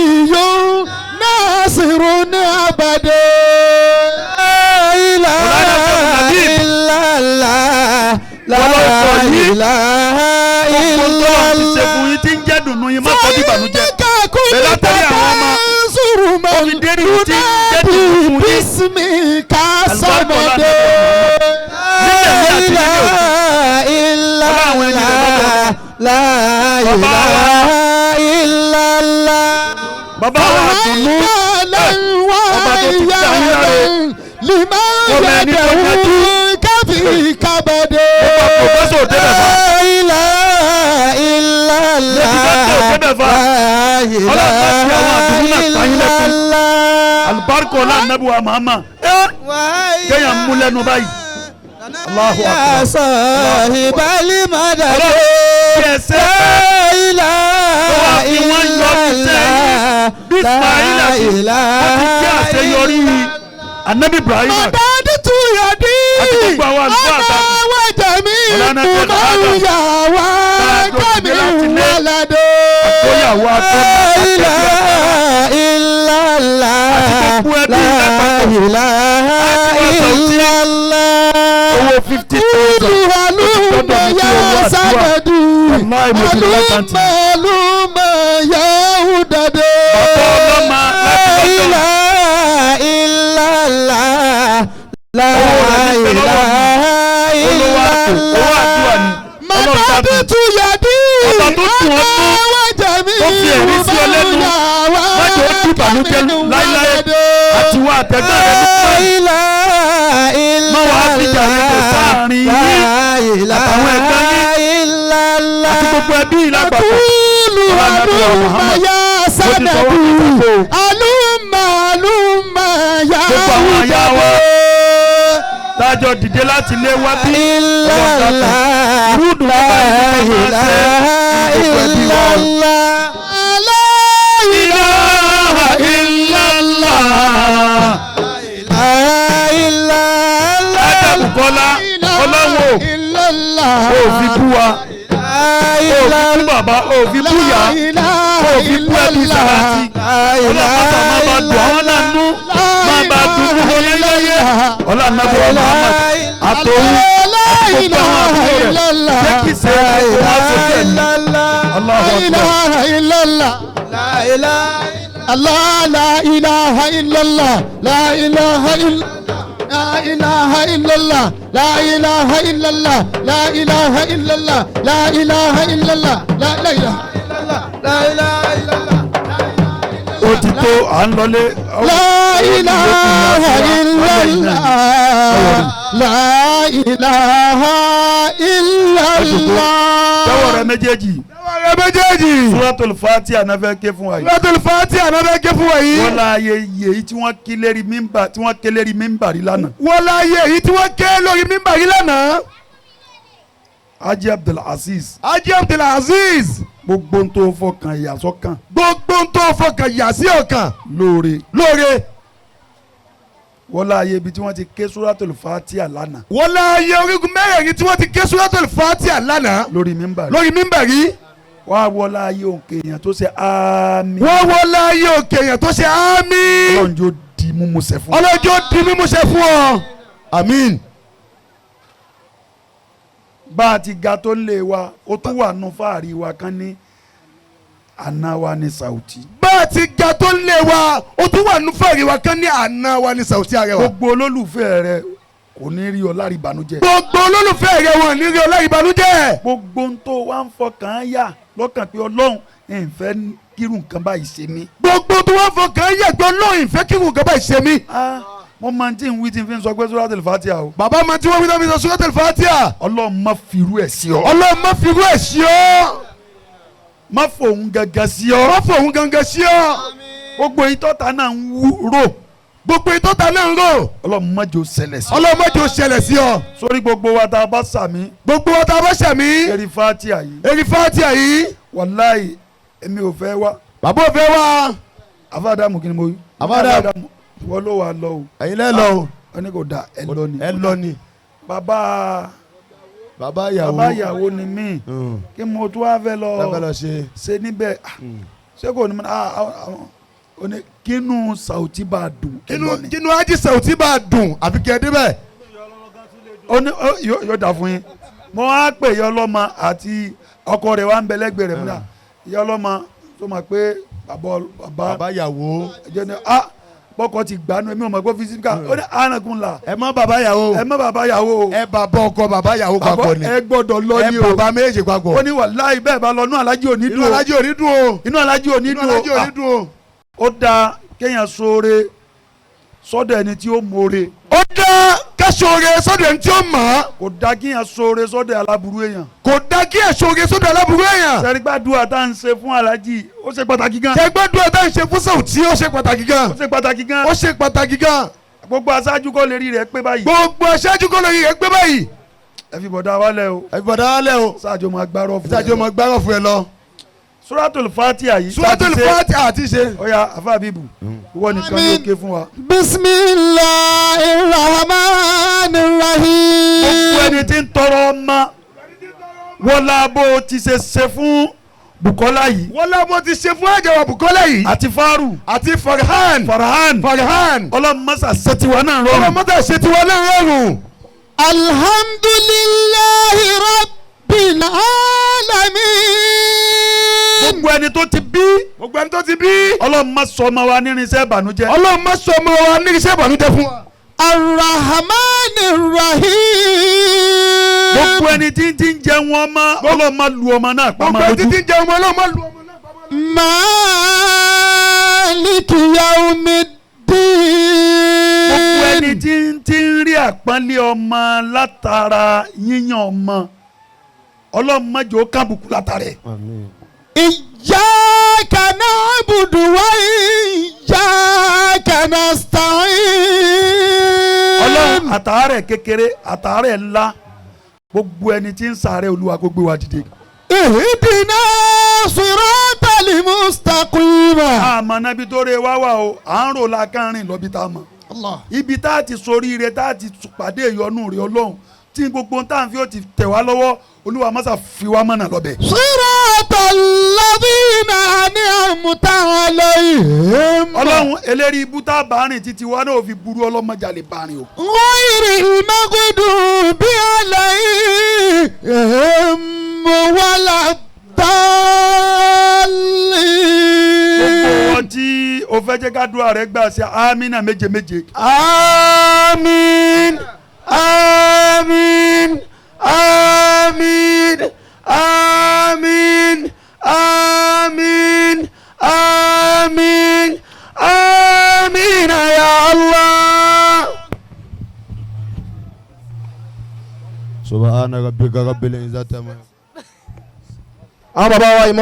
ناصر أبدا. La ilaha Mọ̀lánà Sheikh Habib. illallah. La Wọ́n lọ sọ yìí. ilaha Gbogbo tó ti ṣe fún illallah. yín tí ń jẹ́ dùnú yín má kọ́ di ìbànújẹ́. فإنك كنت Bẹ̀rẹ̀ látàrí àwọn ọmọ. تنصر من Ó fi dérí tí ń jẹ́ dùnú ينادي fún yín. باسمك Alùbáríkà صمد. aláàbò لمن Ọmọ ẹni tó yanjú. يدعوك في كبد Professor débẹ̀ fa. La ilaha illallah. Lẹ́tí débẹ̀ fa. La Ọlọ́run má fi àwọn àdúgbò náà ilaha pa yín lẹ́kún. illallah. Àlùbáríkà ọlá ànábì wa Muhammad. Kéèyàn mú lẹ́nu báyìí. Allahu Ya akbar. sahibal madad. Ọlọ́run kí ẹ ṣe La ilaha Tó wá fi wọ́n yọ iṣẹ́ yín. Bí Ismail àti wọ́n ti jẹ́ àṣeyọrí Ànábì Ibrahim. مددت يدي Àti gbogbo àwọn àlùfáà أنا àtàkùn. وجميع Ọlọ́run من Adam. يهواك Tá a jọ من dìde láti ilé. ولد Àkóyàwó La akọ́ni. ilaha illallah. Àti gbogbo ẹbí La lápapọ̀. ilaha Àti wọ́n sọ tí- illallah. Owó 50,000. قولوا هلم يا سندي Wàláì mo ti rí هلم lákàntì. هلم يا هدد Bàbá ọlọ́mọ La láti lọ́jọ́. ilaha illallah. La Owó rẹ̀ ní pẹ̀lú ọwọ́ ilaha Olówó àpò, owó àdúrà ni. Ọlọ́run dákun. مددت يدي Ọba tó tù ọ́ أنا nú, وجميع tó fi ẹ̀rí sí ọ lẹ́nu, من má jẹ́ ó يهواك dìbànújẹ́ من láíláí. ولد Àti wá àtẹ̀gbọ́n rẹ̀ ní La pẹ́ẹ́lí. ilaha Má wàá fìjà yẹn kò sáàrin yín illallah. àtàwọn ẹ̀gbọ́n yín illallah. àti gbogbo ẹbí lápapọ̀. Kúlù Ọlá Ànábì wa àlùmọ̀ Muhammad. ya Ó ti sánàdù sọ wọ́n ti sọ. àlùmọ̀ àlùmọ̀ ya Gbogbo àwọn àyà wa hùdàdé. tájọ dìde láti lé wá bí. Illallah. Irú ìdùnnú La báyìí ni ká máa ṣe ilaha ní gbogbo ẹbí wa. illallah. La Ilaha illallah. La ilaha Ádàbùkọ́lá ọlọ́wọ́ illallah. ò fi bú wa, illallah. ò fi bú bàbá, ò fi bú ìyá, ò fi bú ẹbí Sàràtì. Ọlọ́pàá máa bá dùn àwọn náà nú, máa bá dùn gbogbo láyé. Ọlọ́nàbí wa Muhammad àtòun àti gbogbo àwọn àbúrò rẹ̀ jẹ́ kí ṣe é kó wá sókè ní. Allahu La Akbar. ilaha illallah. Allah la ilaha illallah. La ilaha illallah. La ilaha illallah. La ilaha illallah. La ilaha illallah. La ilaha illallah. La ilaha Ó ti tó à ń lọlé. La ilaha illallah. La ilaha illallah. Tẹ́wọ̀ rẹ méjèèjì. Tẹ́wọ́ rẹ méjèèjì. Suratul Fatiha náà fẹ́ ké fún wa yìí. Suratul Fatiha náà fẹ́ ké fún wa yìí. Wọ́n láàyè èyí tí wọ́n ké lérí mímbà tí wọ́n ké lérí mímbà rí lánàá. Wọ́n láàyè èyí tí wọ́n ké lórí mímbà yìí lánàá. Haji Abdulaziz Haji Abdulaziz. gbogbo ń tó fọkàn ìyàsọ́kàn Gbogbo ń tó fọkàn yà sí ọkàn lóore. lóore. Wọ́n láàyè ibi tí wọ́n ti ké Suratul Fatiha lánàá Wọ́n láàyè orígun mẹ́rẹ̀ẹ̀rin tí wọ́n ti ké Suratul Fatiha lánàá lórí mímbà rí. lórí mímbà yìí. Wọ́n á wọ́n láàyè òǹkè èèyàn tó ṣe àmín. Wọ́n wọ́n láàyè òkè èèyàn tó ṣe àmín. Ọlọ́run yóò di múmusẹ̀ fún. Ọlọ́jọ́ di mímúṣẹ fún ọ. Àmín. Bá a ti ga tó lé wa, ó tún wà nù fáàrí wa kan ní àná wa ní Sauti. Bá a ti ga tó lé wa, ó tún wà nú fẹ̀rí wa kán ní àná wa ní Sauti Arẹwà. Gbogbo olólùfẹ́ rẹ kò ní rí ọ lárí ìbànújẹ́. Gbogbo olólùfẹ́ rẹ wọn ní rí ọlá ìbànújẹ́. Gbogbo ń tó wá ń fọkàn yà lọ́kàn pé Ọlọ́run ìfẹ́ kírun nǹkan báyìí ṣe mí. Gbogbo tí wọ́n fọkàn yàgbọ́ lóyún ìfẹ́ kí nǹkan báyìí ṣe mí. Ah, mo máa ń tí ń wí tí n fi ń sọ pé Suratul Fatiha o. Bàbá máa tí wọ́n wí náà fi sọ Suratul Fatiha. Ọlọ́run má firú ẹ̀ sí ọ. Ọlọ́run má fi irú ẹ̀ sí ọ́. Má fòun gangan sí ọ. Má fòun gangan sí ọ́. Gbogbo ìtọ́ta náà ń wú rò. Gbogbo ìtọ́ta náà ń rò. Ọlọ́run má jò ṣẹlẹ̀ sí ọ. Ọlọ́run má jò ṣẹlẹ̀ sí ọ. Sórí gbogbo wa tá a bá sàmí. Gbogbo wa tá a bá ṣàmì. Eri Fatiha yìí. Eri Fatiha yìí. Wàláì èmi ò fẹ́ wá. Bàbá ò fẹ́ wá. Àfáàdàmù kí ni mo wí. Àfáàdàmù. Ìwọ ló wà lọ o. Ẹ̀yin lẹ́ lọ o. Wọ́n ní kò da ẹ lọ ni. Ẹ lọ ni. Bàbá Bàbá ìyàwó. bàbá ìyàwó ni mí. Kí mo tún wá fẹ́ lọ Lábẹ́ lọ ṣe. ṣe níbẹ̀. Ṣé kò ní mọ̀ ó ní kínú Sauti bá dùn ẹ lọ ni. Kínú Ájí Sauti bá dùn àfi kẹ́ ẹ débẹ̀. Ó ní yóò dà fún yín. Mo wá pè ìyá ọlọ́mọ àti ọkọ rẹ̀ wá ń bẹ lẹ́gbẹ̀ẹ́ rẹ̀ múdà. Ìyá ọlọ́mọ tó mọ̀ pé bàbá ìyàwó. ẹjọ́ ni ah bọ́kọ ti gbanú èmi ò mọ̀ pé fisika ó ní ànàkùn là Ẹ má bàbá ìyàwó. ẹ má bàbá ìyàwó o. Ẹ bàbá ọkọ bàbá ìyàwó papọ̀ ni. ẹ gbọ́dọ̀ lọ Ẹ ni o. bàbá méjì papọ̀. Ó ní wàláhì bẹ́ẹ̀ bá lọ inú alájí ò ní Inú dùn o. Alájí ò ní dùn o. Inú alájí ò ní Inú dùn Alájí o. ò ní dùn o. Ó dáa kéèyàn ṣoore sọ́dọ̀ ẹni tí ó mọ̀ọ́re. Ó dá káṣoore sọ́dọ̀ ẹni tí ó mọ̀ ọ́. Kò dá kí yẹn ṣoore sọ́dọ̀ aláburú èèyàn. Kò dá kí ẹ̀ ṣoore sọ́dọ̀ aláburú èèyàn. Sẹ́rígbàdúrà tá à ń ṣe fún aláàjì ó ṣe pàtàkì gan. Ṣẹgbẹ́dúrà tá à ń ṣe fún Saoty ó ṣe pàtàkì gan. Ó ṣe pàtàkì gan. Ó ṣe pàtàkì gan. Gbogbo aṣáájú kọ́ lè rí rẹ̀ pé báyìí. Gbogbo aṣáájú kọ́ lórí rẹ̀ pé báyìí. Ẹ fi bọ̀dá wálẹ̀ o. Ẹ fi bọ̀dá wálẹ̀ o. Sáàjò máa gbárọ̀ fún ẹ. Sáàjò máa gbárọ̀ fún ẹ lọ. Suratul Fatiha yìí. Suratul Fatiha àti ṣe. Ó yá Àfáà Bíbù ìwọ nìkan ló ké fún wa. Bismillahir Rahmanir Rahim. Gbogbo ẹni tí ń tọrọ ọmọ wọlá bó ti ṣe ṣe fún Bukola yìí. Wọlá bó ti ṣe fún àjẹwà Bukola yìí. Àti Faru. Àti Farhan. Farhan. Farhan. Ọlọ́mọṣà ṣe tiwa náà rọrùn. Ọlọ́mọṣà ṣe tiwa náà rọrùn. Alhamdulillahi Rabbil Alamin. Gbogbo ẹni tó ti bí. Gbogbo ẹni tó ti bí. Ọlọ́run má sọ ọmọ wa nírinṣẹ́ ìbànújẹ́. Ọlọ́run má sọ ọmọ wa nírinṣẹ́ ìbànújẹ́ fún wa. Arrahmanir Rahim. Gbogbo ẹni tí ń ti ń jẹun ọmọ Ọlọ́run má lu ọmọ náà pamọ́ lójú. Gbogbo ẹni tí ń jẹun ọmọ Ọlọ́run má lu ọmọ náà pamọ́ lójú. Maliki yawmiddin. Gbogbo ẹni tí ń ti ń rí àpọ́nlé ọmọ látara yíyan ọmọ Ọlọ́run má jẹ́ ó kábùkù látara ẹ̀. Iyyaka na'budu wa iyyaka nasta'in. Ọlọ́run àtàárẹ̀ kékeré àtàárẹ̀ ńlá gbogbo ẹni tí ń sàárẹ̀ Olúwa kó gbé wa dìde. Ihdina siratal mustaqim. Àmọ́ nábì tó rẹ wá wà o à ń rò lákàrin lọ́bi tá a mọ̀. Ibi tá a ti soríire tá a ti pàdé ìyọ́nú rẹ̀ Ọlọ́run tí gbogbo tá à ń fi ó ti tẹ̀ wá lọ́wọ́ Olúwa mọ́sà fi wá mọ̀nà lọ́bẹ̀. Siratal ladhina an'amta alayhim. Ọlọ́run eléri ibú tá a bá rìn títí wa náà fi burú ọlọ́mọjà lè bá rìn o. Ghayril maghdubi alayhim waladdallin. Gbogbo wọn tí o fẹ́ jẹ́ ká dúrà rẹ gbà sí amínà méje méje. Àmín. Àmín. Àmín. Àmín. Àmín. Àmín. Àmín ya Allah. Subhana rabbika rabbil izzati amma. Àwọn bàbá wa ìmọ̀.